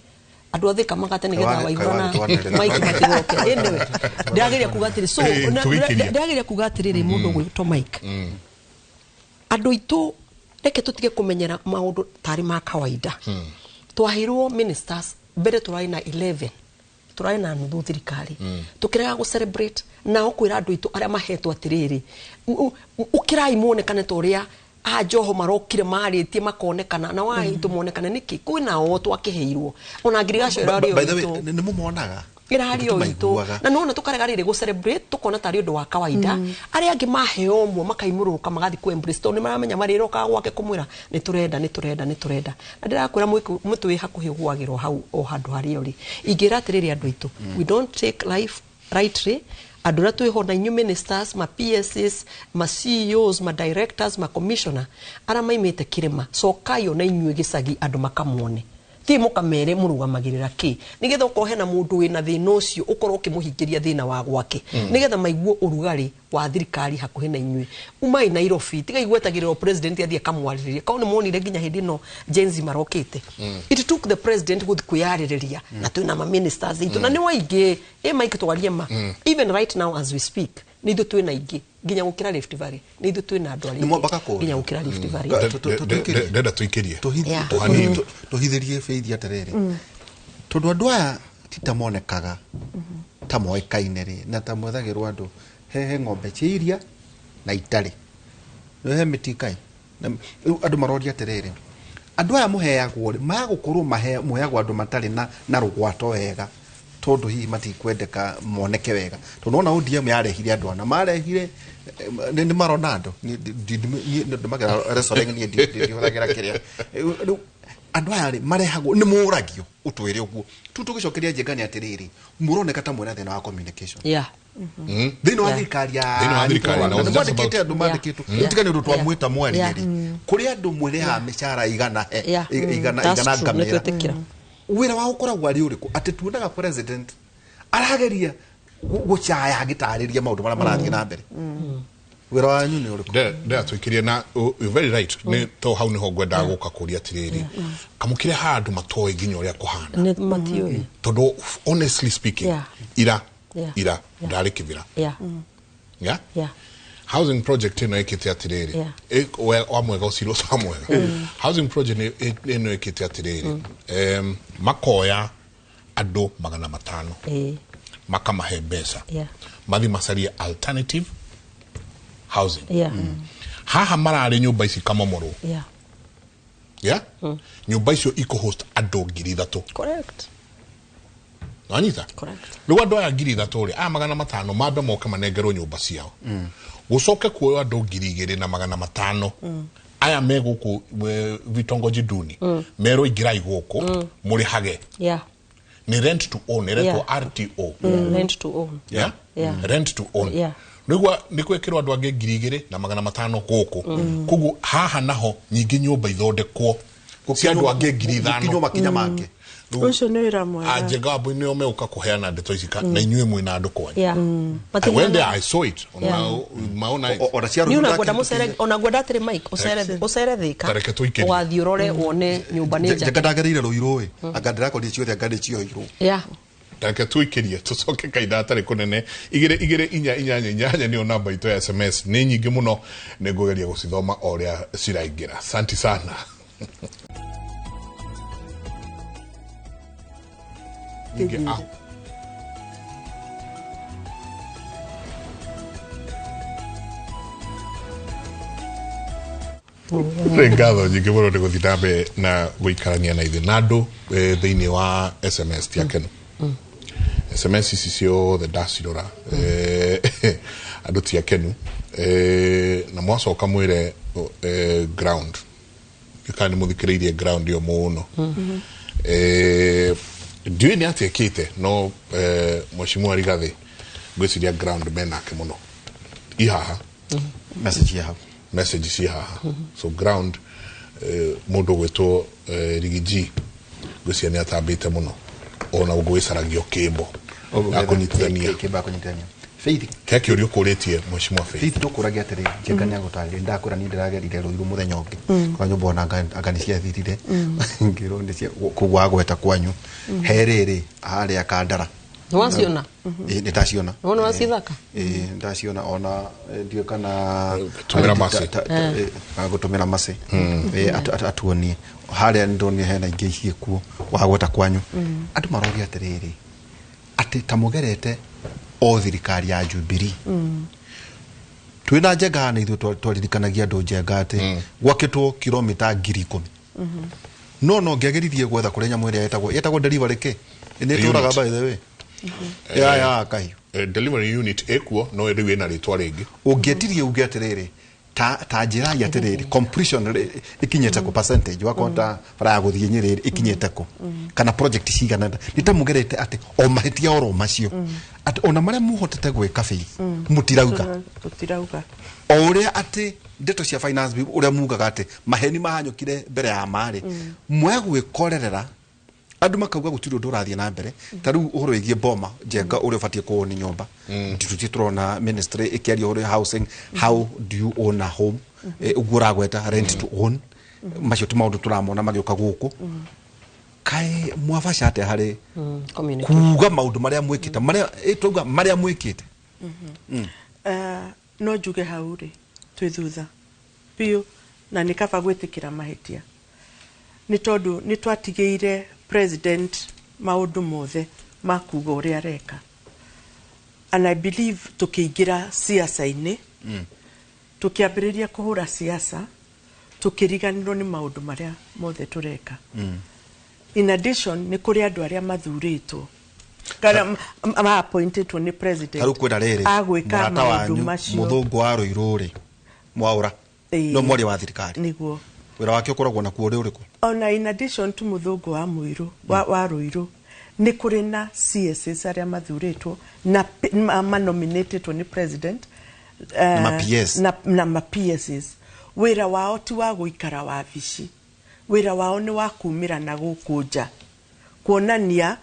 Andũ a Thika magate nĩgetha Waihũra na Mike matigoke. Anyway, ndĩrageria kuga atĩrĩ, so ndĩrageria kuga atĩrĩrĩ mũndũ ũgwĩtwo Mike. Andũ aitũ reke tũtige kũmenyera maũndũ tarĩ ma kawaida. Twaheirwo ministers mbere tũrarĩ na 11, tũrarĩ na nuthu thirikari, tũkĩrega gũ celebrate nao kwĩra andũ aitũ arĩa mahetwo atĩrĩrĩ, ũkĩrai muonekane ta ũrĩa a Joho marokire marĩtie makonekana na waitũ monekane nĩkĩ kwĩna o twakĩheirwo ona ngirigaco ĩrarĩ o itũ nĩ mũmonaga ĩrarĩ o itũ na nona tũkarega rĩrĩ gũ celebrate tũkona tarĩ ũndũ wa kawaida. Arĩa angĩ maheo ũmwe makaimũrũka magathiĩ kũ embrace tondũ nĩ maramenya marĩrokaga gwake kũmwĩra nĩ tũrenda nĩ tũrenda nĩ tũrenda. Na ndĩrakwĩra mũtĩ wĩ hakuhĩ ũgũagĩrwo hau o handũ harĩa ũrĩ. Ingĩra atĩrĩrĩ andũ aitũ, we don't take life rightly. Andũ arĩa twĩho na inyuĩ ministers, ma PSs, ma CEOs, ma directors, ma commissioner arĩa maimĩte kĩrĩma, cokai ona inyuĩ gĩcagi andũ makamuone. Thiĩ mũkamere mũrũgamagĩrĩra kĩ, nĩgetha okorwo hena mũndũ wĩna thĩna ũcio ũkorwo ũkĩmũhingĩria thĩna wa gwake, nĩgetha maigue ũrugarĩ wa thirikari hakuhĩ na inyuĩ. Umai Nairobi, tigai gwetagĩrĩra president athiĩ akamwarĩrĩria. Korwo nĩ muonire nginya hĩndĩ ĩno Gen Z marokĩte, it took the president gũthiĩ kwĩyarĩrĩria na twĩna ma ministers aitũ na nĩ waingĩ ĩ Mike, twarie ma, even right now as we speak nĩ ithuĩ twĩna aingĩ nginya gũkĩra Rift Valley, nĩ ithuĩ twĩna andũ arĩa Nĩ mwambaga kũũria. nginya gũkĩra Rift Valley. Ndenda tũikĩrie. Hanini. Tũhithĩrie Faith atĩrĩrĩ, tondũ andũ aya ti ta monekaga ta moĩkaine rĩ, na ta mwethagĩrwo andũ he ng'ombe cia iria na itarĩ rĩu he mĩtikai. Rĩu andũ maroria atĩrĩrĩ, andũ aya mũheagwo rĩ, maya gũkorwo mũheagwo andũ matarĩ na rũgwato wega, tondũ hihi matikwendeka moneke wega, tondũ nona ODM yarehire andũ ana marehire nĩ marona andũ. Niĩ ndũmagĩra wrestling, niĩ ndihũthagĩra kĩrĩa. Rĩu andũ aya rĩ marehagwo nĩ mũragio ũtwĩre ũguo tu tũgĩcokeria Njenga nĩ atĩrĩrĩ, mũroneka ta mwĩna thĩna wa communication thĩinĩ wa thirikari ya Thĩinĩ wa thirikari, na was just mwandĩkĩte andũ mandĩkĩtwo tiga nĩ ũndũ twamwĩta mwarie rĩ, kũrĩ andũ mwĩrĩhaga mĩcara igana he igana That's igana true, nĩ ngamĩra. twĩtĩkĩra. Wĩra wao ũkoragwo arĩ ũrĩkũ, atĩ tuonaga president arageria gũcaya agĩtarĩria maũndũ marĩa marathiĩ na mbere? Wĩra wanyu nĩ ũrĩkũ? Ndĩra tũikĩrie na you're very right, nĩ to hau nĩho ngwendaga gũka kũria atĩrĩrĩ, kamũkĩre haha andũ matoĩ nginya ũrĩa kũhana. Nĩ matiũĩ. Tondũ honestly speaking, ira ira ndarĩ Kĩbĩra. Yeah? Housing project ĩno ĩkĩte atĩrĩrĩ, wa mwega ũcirwo wa mwega, housing project ĩno ĩkĩte atĩrĩrĩ, makoya andũ 500, makamahe mbeca, mathi macarie alternative housing. Haha mararĩ nyũmba ici kamomorwo. Yeah? Nyũmba icio ikũhost andũ 3,000. Correct. Wanyita? Correct. Rĩu andũ aya 3,000 rĩ, aya 500 mambe moke manengerwo nyũmba ciao, gũcoke kuoywo andũ 2,500 aya me gũkũ vitongoji duni, merwo ingĩrai gũkũ mũrĩhage. Nĩ rent to own ĩretwo, RTO. Yeah. Rent to own. Yeah? Yeah. Rent to own. Nĩguo nĩ gwĩkĩrwo andũ angĩ 2,500 gũkũ, koguo haha naho nyingĩ nyũmba ithondekwo cia andũ angĩ 5,000. Gũkinywo makinya mangĩ. Ũcio nĩ wĩra mwega. Anjenga wambui nĩo megũka kũheana ndeto ici na inyuĩ mwĩna andũ kwanyu. I went Matingĩheana- there, I saw it on my own eyes. Ona cia Niĩ ona rũhũ ngwenda mũcere, ona ngwenda atĩrĩ Mike, ũcere Thĩka. Ta reke tũikĩrie. Ũgathiĩ ũrore wone nyũmba nĩ Njenga njake. ndagereire rũirũ ĩ, anga ndĩrakorire ciothe, anga nĩ cioirwo. Reke tũikĩrie tũcoke kainda hatarĩ kũnene. 22488 nĩyo namba itũ ya SMS. Nĩ nyingĩ mũno, nĩ ngũgeria gũcithoma o ũrĩa ciraingĩra. Asante sana. Nyingĩ, ah. Nĩ ngatho nyingĩ mũno nĩ gũthiĩ na mbere na gũikarania na ithuĩ na andũ thĩinĩ wa SMS ti akenu. SMS ici ciothe ndacirora, andũ ti akenu. Na mwacoka mwĩre ground kana nĩ mũthikĩrĩirie ground ĩyo mũno. Ndiũĩ nĩ atĩa ĩkĩte no mheshimiwa Rigathĩ ngwĩciria ground menake mũno ihaha. Message ya hau. Message ci haha, so ground mũndũ ũgwĩtwo Rigiji ngwĩciria nĩ atambĩte mũno ona ũgwĩcaragio kĩmbo ya kũnyitithania. Kĩmba ya kũnyitithania. Faith. He kĩũria ũkũrĩtie mheshimiwa Faith. Faith, ndũkũragia atĩrĩ, Njenga nĩ agũtarĩria ndakũra niĩ ndĩragerire rũirũ mũthenya ũngĩ kwa nyũmba ona anga nĩ ciathirire, ngĩrwo nĩ cia kũu wagweta kwanyu he rĩrĩ harĩa Kandara. Nĩ waciona? Ĩ, nĩ ndaciona. Nĩ wona wacithaka? Ĩ, ndaciona ona ndiũĩ kana Tũmĩra macĩ. Gũtũmĩra macĩ. Atuonie harĩa nĩ ndonire hena ingĩ ciĩkuo wagweta kwanyu. Andũ maroria atĩrĩrĩ, atĩ ta mũgerete o thirikari ya Jubilee twĩna Njenga na ithuĩ twaririkanagia andũ Njenga atĩ gwakĩtwo kilomita 10,000, no ngĩagĩririe gwetha kũrĩa nyamũ ĩrĩa yetagwo delivery kĩ nĩ ĩtũraga Unit. by the way ya kahiũ. Delivery unit ĩkuo no rĩu ĩna rĩtwa rĩngĩ. Ũngĩetirie uge atĩrĩrĩ, ta njĩra ya atĩrĩrĩ completion rĩ, ĩkinyĩte kũ percentage wakorwo ta bara ya gũthiĩ Nyĩrĩ ĩkinyĩte kũ kana project cigana nĩ ta mũgerete atĩ o mahĩtia oro macio atĩ ona marĩa mũhotete gwĩka Faith mũtirauga. Tũtirauga. O ũrĩa atĩ ndeto cia finance bill ũrĩa mugaga atĩ maheni mahanyũkire mbere ya marĩ mwegwĩkorerera. Andũ makauga gũtirĩ ũndũ ũrathiĩ na mbere. Ta rĩu ũhoro wĩgiĩ boma Njenga ũrĩa ũbatiĩ kũũ nĩ nyũmba, tũthiĩ tũrona ministry ĩkĩaria ũhoro wa housing, how do you own a home, ũguo ũragweta rent to own, macio ti maũndũ tũramona magĩũka gũkũ. Kaĩ mwabaca atĩa harĩ communication. Kuga maũndũ marĩa mwĩkĩte, marĩa twauga marĩa mwĩkĩte? No njuge hau rĩ, twĩ thutha biũ, na nĩ kaba gwĩtĩkĩra mahĩtia, nĩ tondũ nĩ twatigĩire president maũndũ mothe ma kuga ũrĩa areka. And I believe tũkĩingĩra siasa-inĩ, tũkĩambĩrĩria kũhũra siasa, tũkĩriganĩrwo nĩ maũndũ marĩa mothe tũreka. In addition, nĩ kũrĩ andũ arĩa mathurĩtwo kana ma-appointĩtwo nĩ president Ta rĩu kwĩna rĩrĩ, a gwĩka mũrata maũndũ wanyu macio. Mũthũngũ wa Rũirũ rĩ, Mwaũra, no mwaria wa thirikari. Nĩguo. Wĩra wake ũkoragwo nakuo ũrĩ ũrĩkũ? Ona in addition to Mũthũngũ wa Mũirũ wa Rũirũ, nĩ kũrĩ na CSs arĩa mathurĩtwo na manominatĩtwo nĩ president. Na ma PS. Na ma PSs. Wĩra wao ti wa gũikara wabici, wĩra wao nĩ wa kumĩra na gũkũ nja kuonania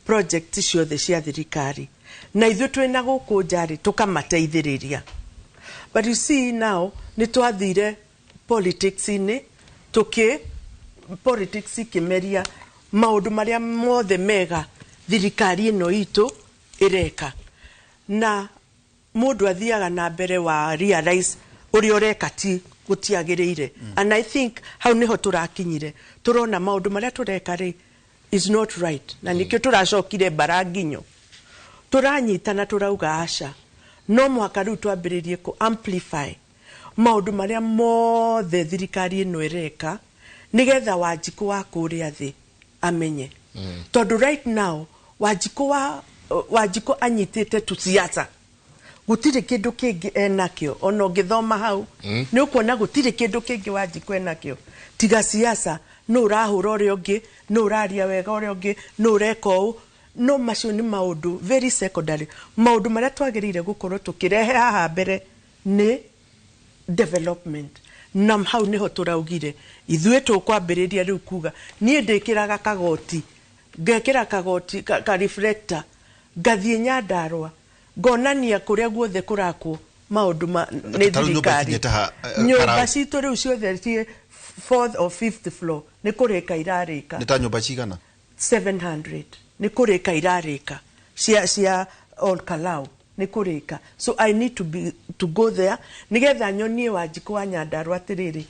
project ciothe cia thirikari, na ithuĩ twĩ na gũkũ nja rĩ, tũkamateithĩrĩria. But you see, now nĩ twathire politics-inĩ, tũkĩ politics ikĩmeria maũndũ marĩa mothe mega thirikari ĩno itũ ĩreka, na mũndũ athiaga na mbere wa realize ũrĩa ũreka ti gũtiagĩrĩire. And I think hau nĩho tũrakinyire, tũrona maũndũ marĩa tũreka rĩ is not right, na nĩkĩo tũracokire mbara nginyo, tũranyitana, tũrauga aca, no mũhaka rĩu twambĩrĩrie kũ amplify maũndũ marĩa mothe thirikari ĩno ĩreka, nĩgetha Wanjikũ wa kũrĩa thĩ amenye, tondũ right now Wanjikũ wa Wanjikũ anyitĩte tu siasa, gũtirĩ kĩndũ kĩngĩ enakĩo. Ona ũngĩthoma hau nĩ ũkuona gũtirĩ kĩndũ kĩngĩ Wanjikũ enakĩo tiga siasa. Nũ ũrahũra ũrĩa ũngĩ, nũ ũraria wega ũrĩa ũngĩ, nũ ũreka ũũ, no macio nĩ maũndũ very secondary. Maũndũ marĩa twagĩrĩire gũkorwo tũkĩrehe haha mbere nĩ development, na hau nĩho tũraugire ithuĩ tũkwambĩrĩria rĩu kuga niĩ ndĩkĩraga kagoti, ngekĩra kagoti ka reflector, ngathiĩ Nyandarũa, ngonania kũrĩa guothe kũrakwo maũndũ ma nĩ Ta rĩu nyũmba thirikari. ikinyĩte ha, Nyũmba Karau? citũ rĩu ciothe ciĩ fourth or fifth floor, nĩ kũrĩka irarĩka. Nĩ ta nyũmba cigana? 700 nĩ kũrĩka irarĩka, cia Ol Kalou nĩ kũrĩka. So I need to go there nĩgetha nyonie Wanjikũ wa Nyandarũa atĩrĩrĩ,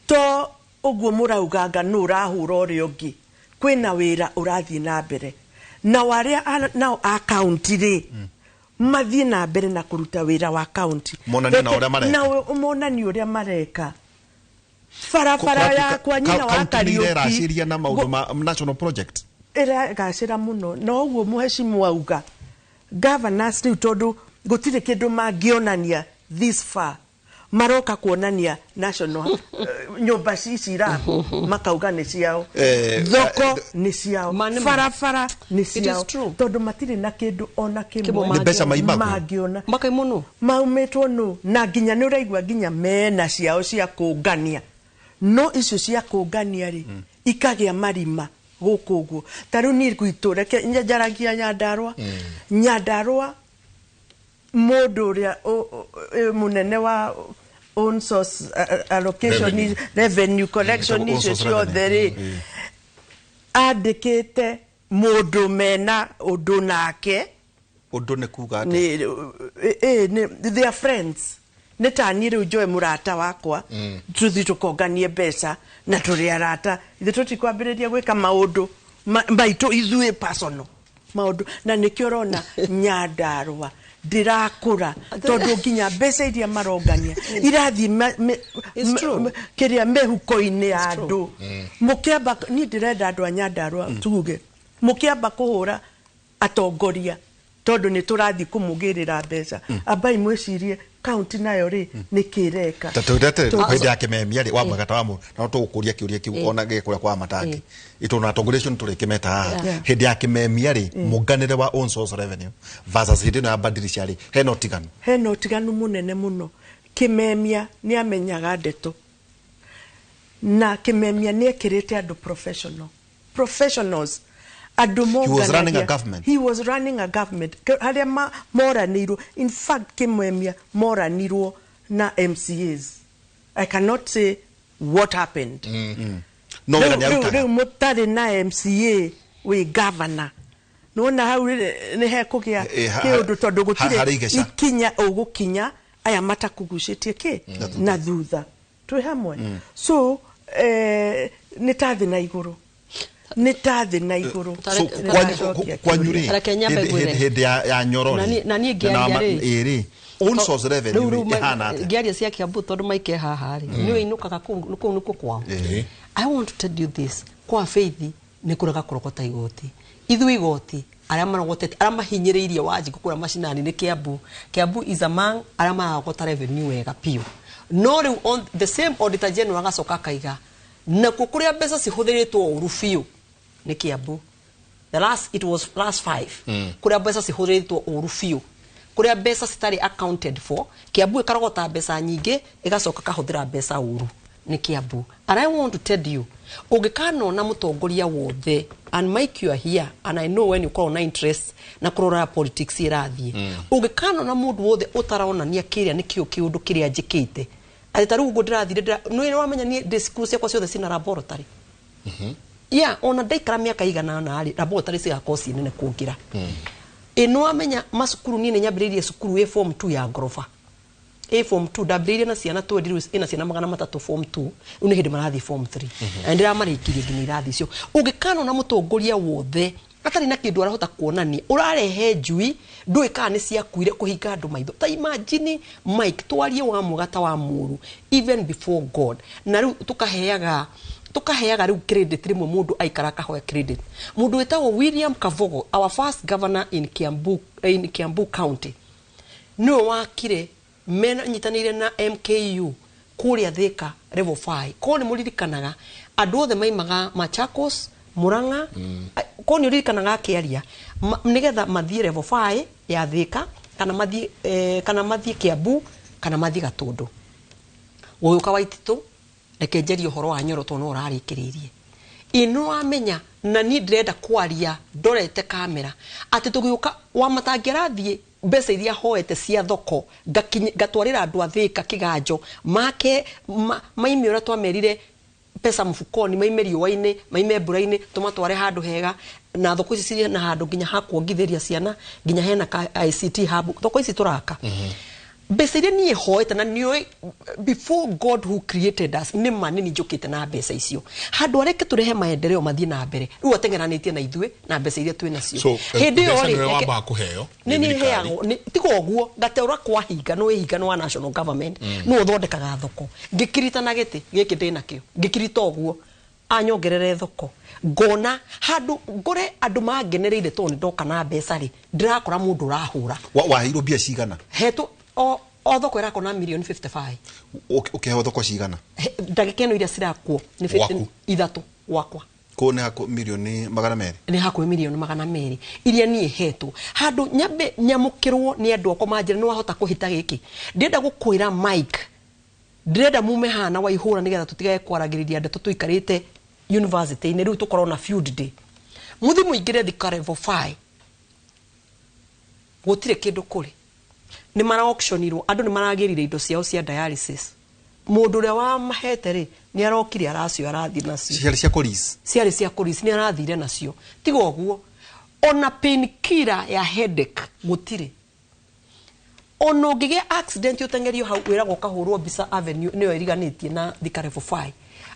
to ũguo mũrauganga nũ ũrahũra ũrĩa ũngĩ, kwĩna wĩra ũrathiĩ na mbere, na arĩa nao a kaunti rĩ, mathiĩ na mbere na kũruta wĩra wa kaunti. Monanie na ũrĩa mareka. Na monanie ũrĩa mareka, barabara yakwa nyina wa Kaunti nĩ Kariũki ireracĩria na maũndũ ma national project? Ĩragacĩra mũno, na ũguo mũhecimu auga governors rĩu, tondũ gũtirĩ kĩndũ mangĩonania this far, maroka kuonania national, nyũmba cici irakwo makauga nĩ ciao, thoko nĩ ciao, Ma nĩ ma. barabara nĩ It is ciao, true. tondũ matirĩ na kĩndũ ona Kĩmwe. kĩmwe Nĩ mbeca maimagwo. mangĩona. Makaimwo nũ? Maumĩtwo nũ? Na nginya nĩ ũraigua nginya mena ciao cia kũngania, no icio cia kũngania rĩ, ikagĩa marima gũkũ ũguo. Ta rĩu niĩ gwitũ, reke njaragia Nyandarũa. Nyandarũa, mũndũ ũrĩa mũnene wa own source allocation, Revenue. Revenue collection, Own icio source ciothe revenue. rĩ, andĩkĩte mũndũ mena ũndũ nake. Ũndũ nĩ kuga atĩa? Nĩ they are friends. Nĩ ta niĩ rĩu njoe mũrata wakwa, tũthiĩ tũkonganie mbeca na tũrĩ arata, ithuĩ tũtikwambĩrĩria gwĩka maũndũ maitũ ithuĩ personal maũndũ. Na nĩkĩo ũrona Nyandarũa ndĩrakũra, tondũ nginya mbeca iria marongania irathiĩ It's true. kĩrĩa mĩhuko-inĩ ya andũ. Mũkĩamba, niĩ ndĩrenda andũ a Nyandarũa tuge mũkĩamba kũhũra atongoria, tondũ nĩ tũrathiĩ kũmũgĩrĩra mbeca, ambai mwĩcirie kaunti nayo rĩ nĩ kĩreka. Ta tũrete hĩndĩ ya kĩmemia rĩ, wa mwega ta wa mũ na tũgũkũria kĩũria kĩu ona gĩkũrĩa kwa matangi itũ na atongoria acio nĩtũrĩkĩmeta haha. Hĩndĩ ya kĩmemia rĩ, mũnganĩre wa own source revenue versus hĩndĩ ĩno ya badirisha rĩ, hena ũtiganu? Hena ũtiganu mũnene mũno. Kĩmemia nĩ amenyaga ndeto, na Kĩmemia nĩ ekĩrĩte andũ professionals. Andũ He was running a monganagia- government. He was running a government. Harĩa moranĩirwo, in fact Kimwemia moranirwo na MCAs. I cannot say what happened. No wĩra nĩ Rĩu arutaga. rĩu mũtarĩ na MCA wĩ governor, nĩwona hau nĩ hekũgĩa kĩũndũ tondũ gũtirĩ harĩ igeca. Ikinya ũgũkinya aya matakũgucĩtie kĩ na thutha twĩ hamwe. So nĩ ta thĩ na igũrũ, nĩ ta thĩ na igũrũ. So kwanyu rĩ, Reke nyambe ngwĩre. hĩndĩ ya Nyoro Na rĩ, na niĩ ngĩaria rĩ. Ĩ rĩ, own source revenue Rĩu rĩ, ĩhana atĩa? Ngĩaria cia Kiambu tondũ maike haha rĩ, nĩwe inũkaga kũu, kũu nĩkuo kwao. I want to tell you this, kwa Faith nĩ kũrega kũrogota igoti. Ithuĩ igoti arĩa marogotete, arĩa mahinyĩrĩirie Wanjikũ kũrĩa macinani nĩ Kiambu. Kiambu is among arĩa mararogota revenue wega biũ, no rĩu on the same auditor general agacoka akaiga nakuo kũrĩa mbeca cihũthĩrĩtwo ũru biũ nĩ Kiambu. The last, it was last five, kũrĩa mbeca cihũthĩrĩtwo ũru biũ, kũrĩa mbeca citarĩ accounted for. Kiambu ĩkarogota mbeca nyingĩ, ĩgacoka kahũthĩra mbeca ũru nĩ Kiambu. And I want to tell you, ũngĩkanona mũtongoria wothe, and Mike, you are here and I know when you korwo na interest na kũrora politics ĩrathiĩ, ũngĩkanona mũndũ wothe ũtaronania kĩrĩa nĩkĩo kĩũndũ kĩrĩa njĩkĩte, atĩ ta rĩu ũguo ndĩrathire nĩ wamenya niĩ ndĩ cukuru ciakwa ciothe cina laboratory. Yeah, ona ndaikara mĩaka igana na rĩ, laboratory cigakorwo ciĩ nene kũngĩra. Ĩ nĩ wamenya macukuru, niĩ nĩ nyambĩrĩirie cukuru ĩ form 2 ya ngoroba, ĩ form 2 ndambĩrĩirie na ciana 20, rĩu ĩna ciana 300 form 2, rĩu nĩ hĩndĩ marathiĩ form 3, na ndĩramarĩkirie nginya irathi icio. Ũngĩkanona mũtongoria wothe atarĩ na kĩndũ arahota kuonania, ũrarehe njui ndũĩ kana nĩ ciakuire kũhinga andũ maitho. Ta imagine, Mike, twarie wa mwega ta wa mũru, even before God. Na rĩu tũkaheaga rĩu credit, rĩmwe mũndũ aikara akahoya credit. Mũndũ wĩtagwo William Kavogo, our first governor in Kiambu County, nĩwe wakire menyitanĩire na MKU kũrĩa Thika level 5. Korwo nĩ mũririkanaga, andũ othe maimaga Machakos, Murang'a, korwo nĩ ũririkanaga akĩaria, nĩgetha mathiĩ level 5 ya Thika, kana mathiĩ Kiambu, kana mathiĩ Gatũndũ. Gũgĩũka Waititũ. Reke njarie ũhoro wa Nyoro tondũ no ũrarĩkĩrĩirie. Ĩ nĩ wamenya, na niĩ ndĩrenda kwaria ndorete kamera, atĩ tũgĩũka wa matangĩrathiĩ mbeca iria hoete cia thoko, ngatwarĩra andũ a Thika kĩganjo make maime ũrĩa twamerire, pesa mfukoni, maime riũa-inĩ, maime mbura-inĩ, tũmatware handũ hega. Na thoko ici cirĩ na handũ nginya ha kuongithĩria ciana, nginya hena ka ICT hub, thoko ici tũraka. Mbeca iria niĩ hoete, na nĩũĩ before God who created us, nĩ ma nĩ njũkĩte na mbeca icio handũ areke tũrehe maendeleo mathiĩ na mbere. Rĩu ateng'eranĩtie na ithuĩ na mbeca iria twĩ nacio. So, Hĩndĩ ĩyo mbeca rĩ, nĩwe wambaga kũheo nĩ nĩ nĩ thirikari. heagwo tiga ũguo ngateũra kwa hinga nĩ wĩhinga nĩ wa national government, nĩ ũthondekaga thoko. Ngĩkirita na gĩtĩ gĩkĩ ndĩ nakĩo, ngĩkirita ũguo anyongerere thoko, ngona handũ ngore andũ mangenereire tondũ nĩ ndoka na mbeca rĩ, ndĩrakora mũndũ ũrahũra. Waheirwo mbia cigana? Hetwo o thoko ĩrakwo na mirioni 55. Ũkĩheo thoko cigana? Ndagĩka ĩno iria cirakwo nĩ 50. Gwaku? Ithatũ gwakwa. Kũu nĩ hakuhĩ mirioni 200. Nĩ hakuhĩ mirioni 200 iria niĩ hetwo handũ nyambe nyamũkĩrwo nĩ andũ akwa manjĩra nĩ wahota kũhĩta gĩkĩ. Ndĩrenda gũkwĩra Mike, ndĩrenda mume haha na Waihũra nĩgetha tũtigage kwaragĩrĩria ndeto tũikarĩte university-inĩ. Rĩu tũkorwo na field day, mũthi mũingĩre Thika level 5, gũtirĩ kĩndũ kũrĩ. Nĩ mara auctionirwo, andũ nĩ maragĩrire indo ciao cia dialysis. Mũndũ ũrĩa wamahete rĩ, nĩ arokire aracio arathiĩ nacio. Ciarĩ cia kũlease? Ciarĩ cia kũlease, nĩ arathire nacio. Tiga ũguo, ona painkiller ya headache gũtirĩ. Ona ũngĩgĩa accident ũteng'erio hau, wĩragwo ũkahũrwo mbica Avenue, nĩyo ĩriganĩtie na Thika level 5.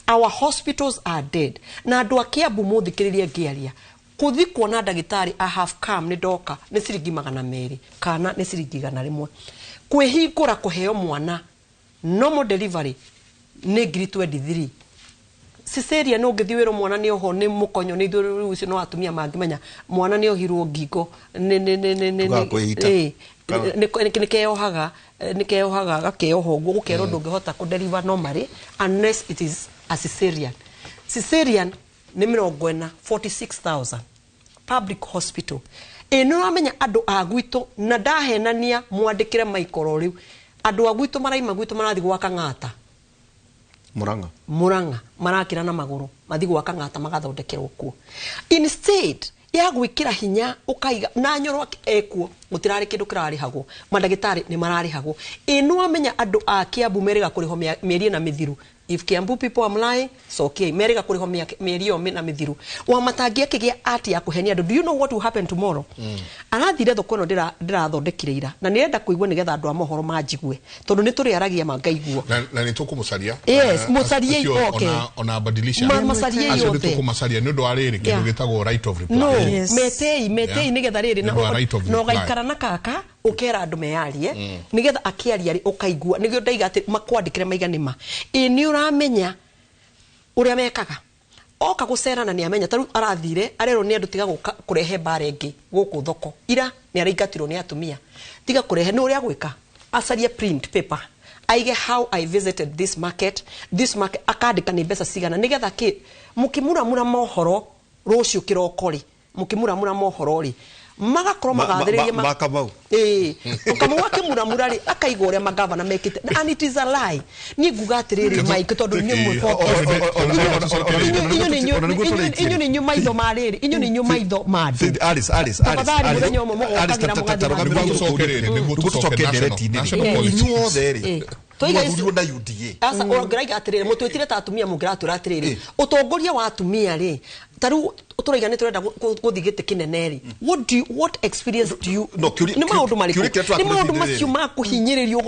Our hospitals are dead. Na andũ a Kiambu, mũthikĩrĩrie ngĩaria, kũthi kuona ndagĩtarĩ, I have come, nĩ ndoka, nĩ ciringi 200 kana nĩ ciringi 100. Kwĩhingũra kũheo mwana normal delivery nĩ ngiri 23. Cesarean, ũngĩthiĩ wĩrwo mwana nĩ oho nĩ mũkonyo, nĩ ithuĩ rĩu ũcio no atumia mangĩmenya, mwana nĩ ohirwo ngingo nĩ Tugaga kwĩita. Nĩ keyohaga gakeyoha ũguo, gũkerwo ndũngĩhota kũdeliver normally unless it is a cesarean. Cesarean nĩ 40, 46,000 public hospital. Ĩ nĩ ũramenya andũ a gwitũ, na ndahenania mwandĩkĩre maikoro, rĩu andũ a gwitũ maraima gwitũ marathiĩ gwaka ng'ata. Murang'a. Murang'a, marakĩra na magũrũ mathiĩ gwaka ng'ata magathondekerwo kuo. Instead Ya gwĩkĩra hinya ũkaiga na Nyoro ekuo gũtirarĩ kĩndũ kĩrarĩhagwo, mandagĩtarĩ nĩ mararĩhagwo. Ĩ nĩ wamenya andũ a Kiambu merĩga kũrĩhwo mĩeri ĩna mĩthiru. If Kiambu people am lying, it's okay. Merĩga kũrĩhwo mĩeri ĩyo mĩna mĩthiru. Wamatangi akĩgĩa ati ya kũhenia andũ. Do you know what will happen tomorrow? Arathire thoko ĩno ndĩrathondekire ira na nĩrenda kũigua nĩgetha andũ a mohoro manjigue tondũ nĩ tũrĩaragia mangaigua. Na nĩ tũkũmũcaria. Yes, mũcariei oke. Ona badilisha. Macariei Acio nĩ othe. tũkũmacaria nĩ ũndũ wa rĩrĩ kĩndũ gĩtagwo right of reply. No, Yes. metei metei nĩgetha rĩrĩ Nĩ ũndũ wa right of na reply. ũgaikara na kaka ũkera andũ meyarie nĩgetha akĩaria rĩ ũkaigua nĩguo ndaiga atĩ makwandĩkĩre maiga nĩ ma. Ĩ nĩ ũramenya ũrĩa mekaga oka gũcera na nĩ amenya ta rĩu arathire arerwo nĩ andũ tiga gũka kũrehe mbara ĩngĩ gũkũ thoko ira nĩ araingatirwo nĩ atumia tiga kũrehe nĩ ũrĩa gwĩka acarie print paper aige how I visited this market, this market akandĩka nĩ mbeca cigana nĩgetha kĩ mũkĩmuramura mohoro rũciũ kĩroko rĩ mũkĩmuramura mohoro rĩ magakorwo magathĩrĩria ma Kamau. Ĩĩ Kamau akĩmuramura rĩ akaiga ũrĩa magavana mekĩte and it is a lie. Niĩ nguga atĩrĩrĩ Mike tondũ inyuĩ mwĩ inyuĩ nĩ inyuĩ maitho ma rĩrĩ inyuĩ nĩ inyuĩ maitho ma andũ. Alice, Alice, Alice, Tafadhali Alice, mũthenya ũmwe mũgokagĩra mũgathiĩ Nĩguo tũcoke rĩrĩ, nĩguo tũcoke national politics. Inyuothe rĩ Toiga mwathurirwo na UDA. Aca ũngĩraiga atĩrĩrĩ mũtwĩtire ta atumia mũngĩratwĩra atĩrĩrĩ ũtongoria wa atumia rĩ ta rĩu tũraiga nĩ tũrenda gũthiĩ gĩtĩ kĩnene rĩ what experience do you No, nĩ maũndũ marĩkũ kĩũria kĩrĩa nĩ maũndũ tũrakũrĩtie macio ma kũhinyĩrĩrio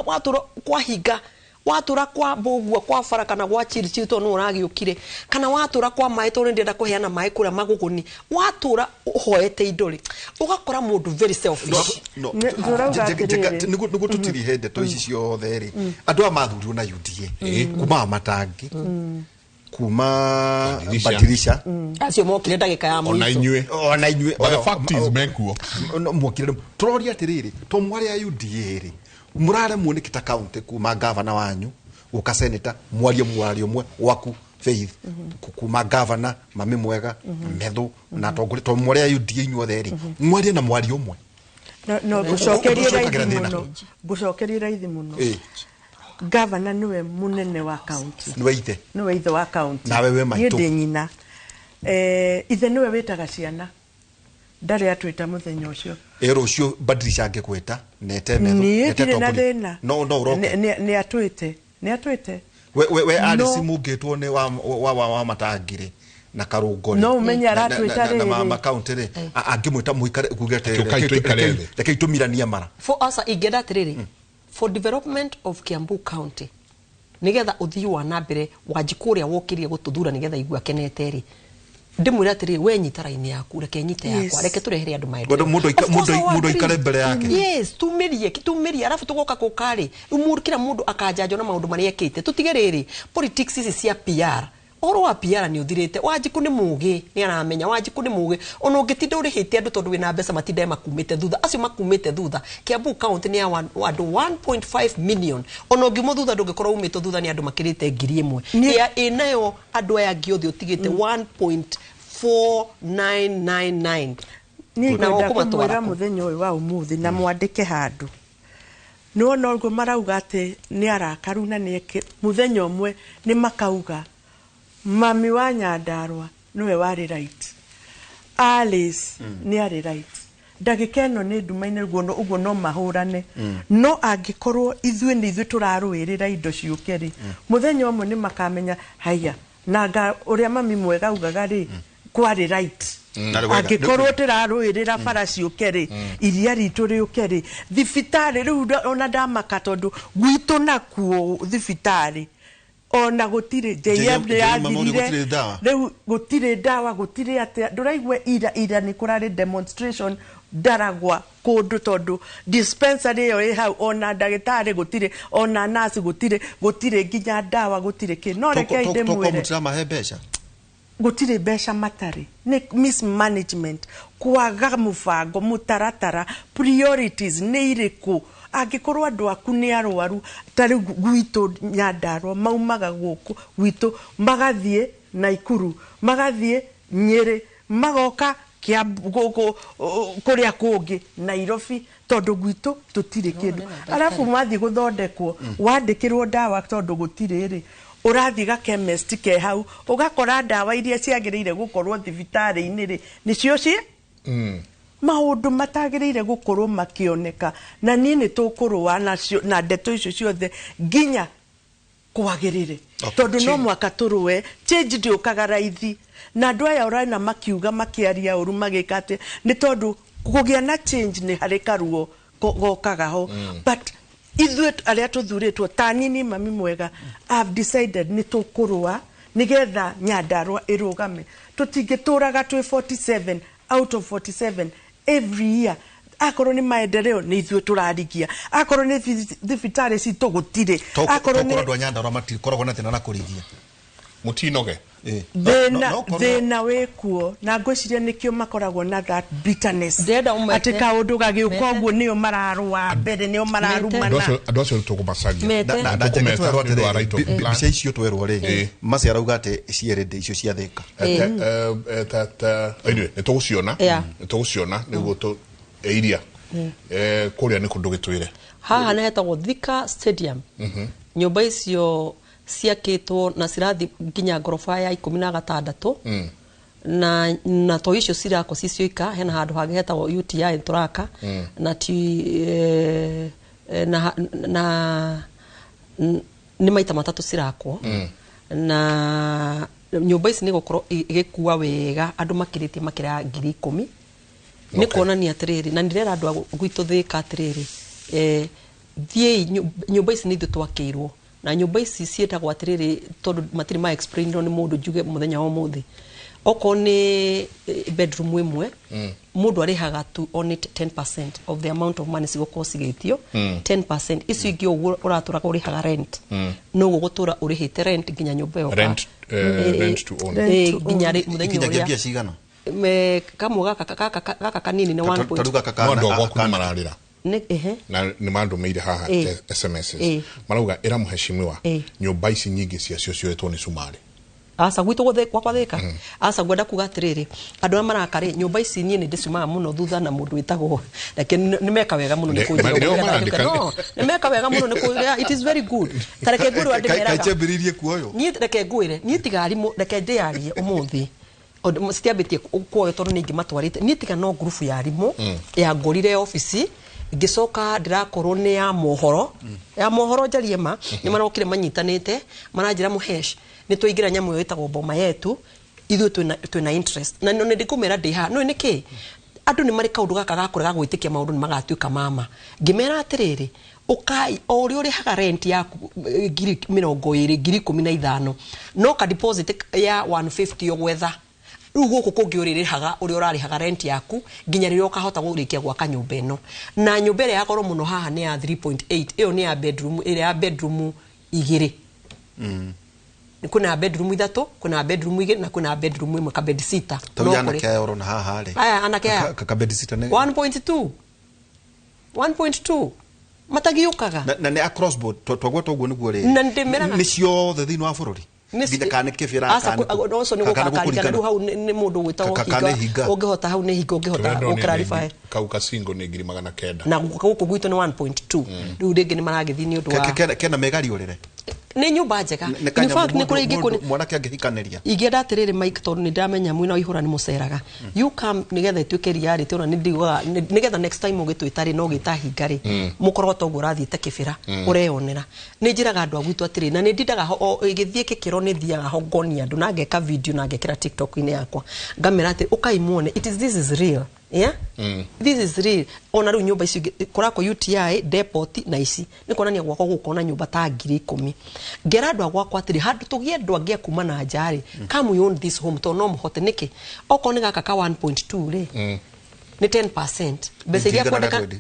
watũra kwahinga watũra kwa mbũgua kwa bara kana gwa chirichiri tondũ nĩ ũragĩũkire kana watũra kwa maĩ tondũ nĩ ndĩrenda kũheana maĩ kũrĩa magũgũni watũra ũhoete indo rĩ ũgakora mũndũ very selfish. No, Ndũrauga atĩrĩrĩ. nĩguo tũtirihe ndeto ici ciothe rĩ andũ aya mathurirwo na UDA kuma Matangi kuma Badilisha. Badilisha acio mokire ndagĩka ya Ona mũico inyuĩ. ona inyuĩ But the fact is mekuo. Mwokire tũroria atĩrĩrĩ to mwarĩ a UDA rĩ mũraremwo nĩkĩ ta county kuma gavana wanyu gũka senator mwarie mwario ũmwe waku Faith kuma gavana mami mwega Methu na atongoria to mwarĩ a UDA inyuothe rĩ mwarie na mwario ũmwe. No ngũcokerie Ũcokagĩra raithi thĩna. mũno, ngũcokerie raithi mũno. Ĩ. Gavana nĩwe mũnene wa county, nĩwe ithe nĩwe ithe wa county. Nawe wĩ maitũ. Niĩ ndĩ nyina. Ithe nĩwe wĩtaga ciana, ndarĩ atwĩta mũthenya ũcio. Ĩ rũciũ Badilisha angĩkwĩta nete Methu Niĩ nete ndirĩ na atongoria. thĩna. No no ũroke. Nĩ atwĩte, nĩ atwĩte. We Alice No. mungĩtwo nĩ wa Matangi rĩ na Karũngo rĩ No ũmenye aratwĩta na rĩrĩ. ma county rĩ angĩmwĩta mũikare kuge atĩrĩrĩ, Ũkai tũikare thĩ. rekei tũmiranie mara. For asa ingĩenda atĩrĩrĩ for development of Kiambu County nigetha ũthii wa na mbere Wanjikũ ũrĩa wokĩrie gũtũthura nigetha igua akenete rĩ ndĩmwĩre atĩrĩrĩ we nyita raini yaku reke nyite yakwa Yes. reke tũrehere andũ maendeleo. Mũndũ Of course I mũndũ aikare agree. mbere yake. Yes, tumirie tumirie arabu tũgoka kũka rĩ rĩu kila mũndũ akanjanjwo na maũndũ marĩa ekĩte tũtige rĩrĩ politics ici cia PR ũhoro wa PR nĩ ũthirĩte Wanjikũ nĩ mũgĩ nĩ aramenya Wanjikũ nĩ mũgĩ ona ũngĩtinda ũrĩhĩte andũ tondũ wĩna mbeca matinde makumĩte thutha acio makumĩte thutha Kiambu County nĩ ya andũ 1.5 million ona ũngiuma thutha ndũngĩkorwo umĩtwo thutha nĩ andũ makĩrĩte 1,000 ĩa ĩnayo andũ aya angĩ othe ũtigĩte 1.4999 Niĩ Na ngwenda ũkũmatwara kũmwĩra kũ? mũthenya ũyũ wa ũmũthĩ na mwandĩke handũ nĩwona ũguo marauga atĩ nĩ arakaru na nĩ eke mũthenya ũmwe nĩ makauga mami wa Nyandarua nĩwe warĩ right, Alice nĩ arĩ right, ndagĩka ĩno nĩ nduma-inĩ ũguo no mahũrane no angĩkorwo ithuĩ nĩ ithuĩ tũrarũĩrĩra indo ciũke rĩ mũthenya ũmwe nĩ makamenya haiya nanga ũrĩa mami mwega augaga rĩ kwarĩ right. Na rĩ wega. Angĩkorwo tũrarũĩrĩra bara ciũke rĩ iria ritũ rĩũke rĩ thibitarĩ rĩu ona ndamaka tondũ gwitũ nakuo thibitarĩ ona gũtirĩ JM nĩ JM Memorial yathirire gũtirĩ ndawa. rĩu gũtirĩ ndawa gũtirĩ atĩa ndũraigua ira nĩ kũrarĩ demonstration Ndaragwa kũndũ tondũ dispensary ĩyo ĩ hau ona ndagĩtarĩ gũtirĩ ona nurse gũtirĩ gũtirĩ nginya ndawa gũtirĩ kĩ no rekei Toko ndĩmwĩre mũtiramahe mbeca gũtirĩ mbeca matarĩ nĩ mismanagement kwaga mũbango mũtaratara priorities nĩ irĩkũ angĩkorwo andũ aku nĩ arwaru ta rĩu gwitũ Nyandarua maumaga gũkũ gwitũ magathiĩ Naikuru magathiĩ Nyĩrĩ magoka gũkũ kũrĩa kũngĩ Nairobi tondũ gwitũ tũtirĩ kĩndũ arabu mathiĩ gũthondekwo wandĩkĩrwo ndawa tondũ gũtirĩ rĩ Ũrathiĩ gakemesti ke hau ũgakora ndawa iria ciagĩrĩire gũkorwo thibitarĩ-inĩ rĩ nĩcio ci maũndũ matagĩrĩire gũkorwo makĩoneka. Na niĩ nĩ tũkũrũa nacio na ndeto icio ciothe nginya kwagĩrĩre, tondũ no mwaka tũrũe. Change ndĩũkaga raithi, na andũ aya ũrona makiuga makĩaria ũru magĩka atĩ nĩ tondũ kũgĩa na change nĩ harĩ karuo gokaga ho. But ithuĩ arĩa tũthurĩtwo ta nini, mami mwega, I've decided nĩ tũkũrũa nĩgetha Nyandarua ĩrũgame. Tũtingĩtũraga twĩ 47 out of 47 every year. Akorwo nĩ maendeleo, nĩ ithuĩ tũrarigia. Akorwo nĩ thibitarĩ citũ, gũtirĩ. Akorwo Tokorwo nĩ andũ a Nyandarua matikoragwo na thĩna na kũrigia. Mũtinoge. Thĩna thĩna wĩkuo, na ngwĩciria nĩkĩo makoragwo na that bitterness. Ndĩrenda ũmete. Atĩ kaũndũ gagĩũka Mete. ũguo nĩo mararũa mbere, nĩo mararumana. Andũ acio tũkũmacaria. Mete. Na Tũkũmeta njeke twerwo nĩ ũndũ wa atĩrĩrĩ, right of plan. mbica icio twerwo rĩ, maci arauga atĩ cierĩ icio cia Thĩka. Anyway, nĩ tũgũciona. Nĩ tũgũciona nĩguo tũ iria kũrĩa nĩ kũndũ gĩtwĩre. Haha nĩ hetagwo Thika Stadium. Nyũmba icio ciakĩtwo na cirathi nginya ngoroba ya 16, na to icio cirakwo ci cioika. Hena handũ hangĩ hetagwo UTI tũraka na ti na nĩ maita matatũ cirakwo. Na nyũmba ici nĩ gũkorwo igĩkua wega andũ makĩrĩtie makĩra ya 10,000. Nĩ kuonania atĩrĩrĩ, na ndĩrera andũ a gwitũ Thĩka atĩrĩrĩ, thiĩi nyũmba ici nĩ ithuĩ twakĩirwo. Na nyũmba ici ciĩtagwo atĩrĩrĩ tondũ matirĩ ma explainirwo nĩ mũndũ. Njuge mũthenya wa ũmũthĩ, okorwo nĩ bedroom ĩmwe, mũndũ arĩhaga tu on it 10% of the amount of money cigũkorwo cigĩtio. 10% icio ingĩ ũguo ũratũraga ũrĩhaga rent, noguo gũtũra ũrĩhĩte rent nginya nyũmba ĩyo. Rent, rent to own. Rent to nginya own. mũthenya Ikinyagia ũrĩa mbia cigana? Kamwe gaka kanini nĩ 1 Ta rĩu gaka No andũ a gwaku nĩ kana mararĩra. Ehe. Na nĩ mandũmĩire haha SMS. Marauga ĩra mũheshimiwa nyũmba ici nyingĩ ciacio cioetwo nĩ cumarĩ. Aca, gwitũ gwakwa Thĩka, aca. Ngwenda kuga atĩrĩrĩ, andũ arĩa maraka rĩ nyũmba ici, niĩ nĩ ndĩciumaga mũno thutha na mũndũ wĩtagwo, reke nĩ meka wega mũno nĩ kũnjĩra Nĩo ũguo. marandĩka. No, nĩ meka wega mũno nĩ kũnjĩra. It is very good. Ta reke ngwĩre ũrĩa ndĩmeraga. Kaichambĩrĩirie kuoywo. Niĩ reke ngwĩre, niĩ tiga arimũ, reke ndĩyarie ũmũthĩ. Citiambĩtie kuoyo tondũ nĩ ingĩ matwarĩte. Niĩ tiga no ngurubu ya arimũ ya ngorire obici, ngĩcoka ndĩrakorwo nĩ ya mohoro, ya mohoro njarie ma nĩ marokire manyitanĩte maranjĩra, "Mũhesh, nĩ twaingĩra nyamũ ĩyo ĩtagwo Boma Yetu, ithuĩ twĩna interest." Na nĩ ndĩkũmera ndĩ haha no nĩ kĩ andũ nĩ marĩ kaũndũ gaka ga kũrega gwĩtĩkia maũndũ nĩ magatuĩka mama. Ngĩmera atĩrĩrĩ, ũkai o ũrĩa ũrĩhaga rent yaku, 20,000, 15,000, no ka deposit ya 150 ũgwetha. Rĩu gũkũ kũngĩ ũrĩrĩhaga ũrĩa ũrarĩhaga rent yaku nginya rĩrĩa ũkahota gũrĩkia gwaka nyũmba ĩno. Na nyũmba ĩrĩa ya goro mũno haha nĩ ya 3.8. Ĩyo nĩ ya bedroom, ĩrĩa ya bedroom igĩrĩ. Kwĩna ya bedroom ithatũ, kwĩna ya bedroom igĩrĩ, na kwĩna ya bedroom ĩmwe, ka bed sitter. Ta No rĩu kũrĩ. anake aya ũrona haha rĩ, Aya anake aya. Ka bed sitter nĩ 1.2, 1.2 matagiũkaga. Na nĩ across board twagweta ũguo nĩguo rĩ? Na ndĩmeraga. Nĩ ciothe thĩinĩ wa bũrũri, nginya kana nĩ Kĩbĩra, Aca, kana nĩ ũcio nĩ kana nĩ gũkakarikana. gũkũringana? Rĩu hau nĩ mũndũ gwĩtagwo Kana nĩ hinga. Ũngĩhota hau nĩ hinga ũngĩhota Tũrĩa ndonire gũclarify. Kau kasingo nĩ 900,000. Na gũkũ gwitũ nĩ 1.2. Rĩu rĩngĩ nĩ maragĩthiĩ nĩ ũndũ wa Kena megariũrĩre. Nĩ nyũmba njega. Nĩ In kanyamũ fact, nĩ kũrĩ ingĩ mwanake angĩhikanĩria. Ingĩenda atĩrĩrĩ, Mike, tondũ nĩ ndamenya mwĩna wa ihũra nĩ mũceraga, you come nĩgetha ĩtuĩke reality. Ona nĩ ndiugaga nĩgetha next time ũgĩtwĩta rĩ, no ũgĩta hinga rĩ, mũkorwo toguo ũrathiĩte Kĩbĩra ũreyonera. Nĩ njĩraga andũ a gwitũ atĩrĩ, na nĩ ndindaga ho o ĩgĩthiĩ gĩkĩro, nĩ thiaga ho ngonia andũ na ngeka video na ngekĩra TikTok-inĩ yakwa, ngamera atĩ ũkai muone, it is this is real. Yeah? This is real. Ona rĩu nyũmba icio ingĩ kũrakwo UTI depot na ici nĩ kuonania gwakwa gũkorwo na nyũmba ta 10,000. Ngera andũ a gwakwa atĩrĩ, handũ tũgĩe andũ angĩ a kuma na nja rĩ, come we own this home, tondũ no mũhote. Nĩkĩ okorwo nĩ gaka ka 1.2 rĩ, nĩ 10% mbeca iria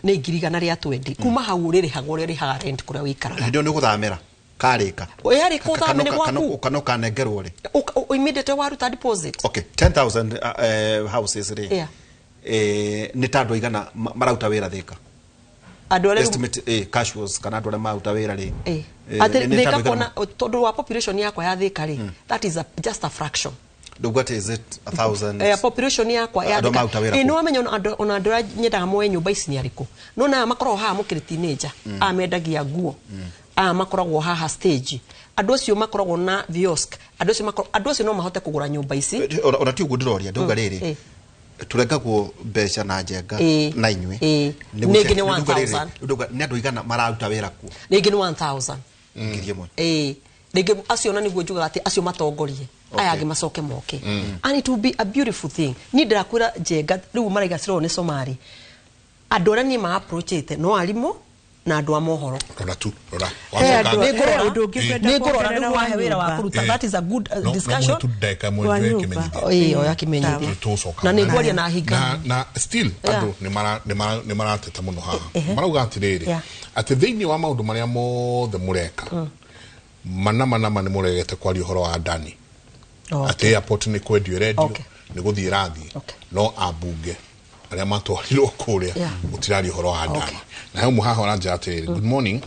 Ngiri igana rĩa kwendeka twendi. Nĩ 120,000. Kuma hau ũrĩrĩhaga ũrĩa ũrĩhaga rent kũrĩa wĩikaraga. Hĩndĩ ĩyo nĩ ũgũthamĩra karĩka? Yarĩka ũthame nĩ gwaku. Kana ũkanengerwo rĩ? Immediately waruta deposit. Okay, 10,000 houses rĩ, nĩ ta andũ aigana marauta wĩra Thĩka? Andũ arĩa Estimate, casuals kana andũ arĩa maruta wĩra rĩ? Atĩ Nĩ ta Thĩka andũ aigana? kuona tondũ wa population yakwa ya Thĩka rĩ, that is just a fraction. Ndauga atĩ is it 1,000? Population yakwa ya Andũ Thĩka. maruta wĩra Ĩ, kũu. nĩ wamenya ona andũ arĩa nyendaga moe nyũmba ici nĩ arĩkũ? No na aya makoragwo haha mũkĩrĩ teenager, aya mendagia nguo, aya makoragwo haha stage. Andũ acio makoragwo na viosk, andũ acio makoragwo, andũ acio no mahote kũgũra nyũmba ici. Ona ti ũguo ndĩroria, ndauga rĩrĩ, tũrengagwo mbeca na Njenga na inyuĩ. Nĩngĩ nĩ 1000. Ndauga nĩ andũ aigana mararuta wĩra kuo? Rĩngĩ nĩ 1000. 1000. Rĩngĩ acio na nĩguo njugaga atĩ acio matongorie aya angĩ macoke moke, and it will be a beautiful thing. Niĩ ndĩrakwĩra Njenga rĩu maraiga cirorwo nĩ Somali, andũ arĩa niĩ ma-approachĩte no arimũ na andũ a mohoro. Rora tu, rora. Nĩ ngũrora rĩu wahe wĩra wa kũruta. That is a good discussion. No ndagĩka ĩmwe njoe kĩmenyithia. Ĩĩ, oya kĩmenyithia. Tũcoka Na nĩ ngwaria na hinga. Na still andũ nĩ marateta mũno haha, marauga atĩrĩrĩ, atĩ thĩinĩ wa maũndũ marĩa mothe mũreka, mana mana nĩ mũregete kwaria ũhoro wa Adani, atĩ airport nĩ kwendio ĩrendio, nĩ gũthiĩ ĩrathiĩ, no ambunge arĩa matwarirwo kũrĩa gũtiraria ũhoro wa Adani. Na he mũhaha ũranjĩra atĩrĩrĩ, good morning,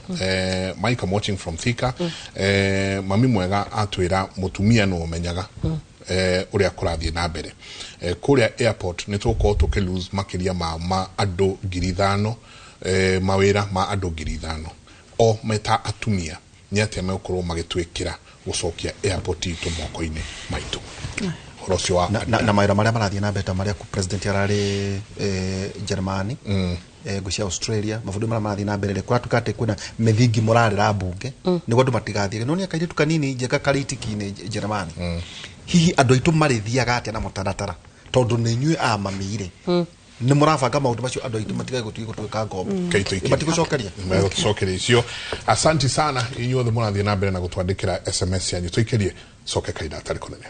Mike, I'm watching from Thika. Mami mwega atwĩra mũtumia nĩ ũmenyaga ũrĩa kũrathiĩ na mbere kũrĩa airport. Nĩ tũgũkorwo tũkĩ lose makĩria ma andũ 5,000, mawĩra ma andũ 5,000 o meta atumia. Nĩ atĩa megũkorwo magĩtwĩkĩra gũcokia airport itũ moko-inĩ maitũ? Ũhoro ũcio wa na mawĩra marĩa marathiĩ na mbere ta marĩa president ararĩ Germany, ngũcia Australia, mabũrũri marĩa marathiĩ na mbere, kũratuĩka atĩ kwĩna mĩthingi mũrarĩra mbunge nĩguo andũ matigathiĩ. No nĩ akairĩtu kanini Njenga karĩ itiki-inĩ Germany. Hihi andũ aitũ marĩthiaga atĩa na mũtaratara, tondũ nĩ inyuĩ a mamire nĩ mũrabanga maũndũ macio, andũ aitũ matigae gũtuĩka ngombo? Matigũcokeria. Megũtũcokeria icio. Asanti sana inyuothe mũrathiĩ na mbere na gũtwandĩkĩra SMS yanyu. Tũikĩrie coke kahinda atarĩ kũnene.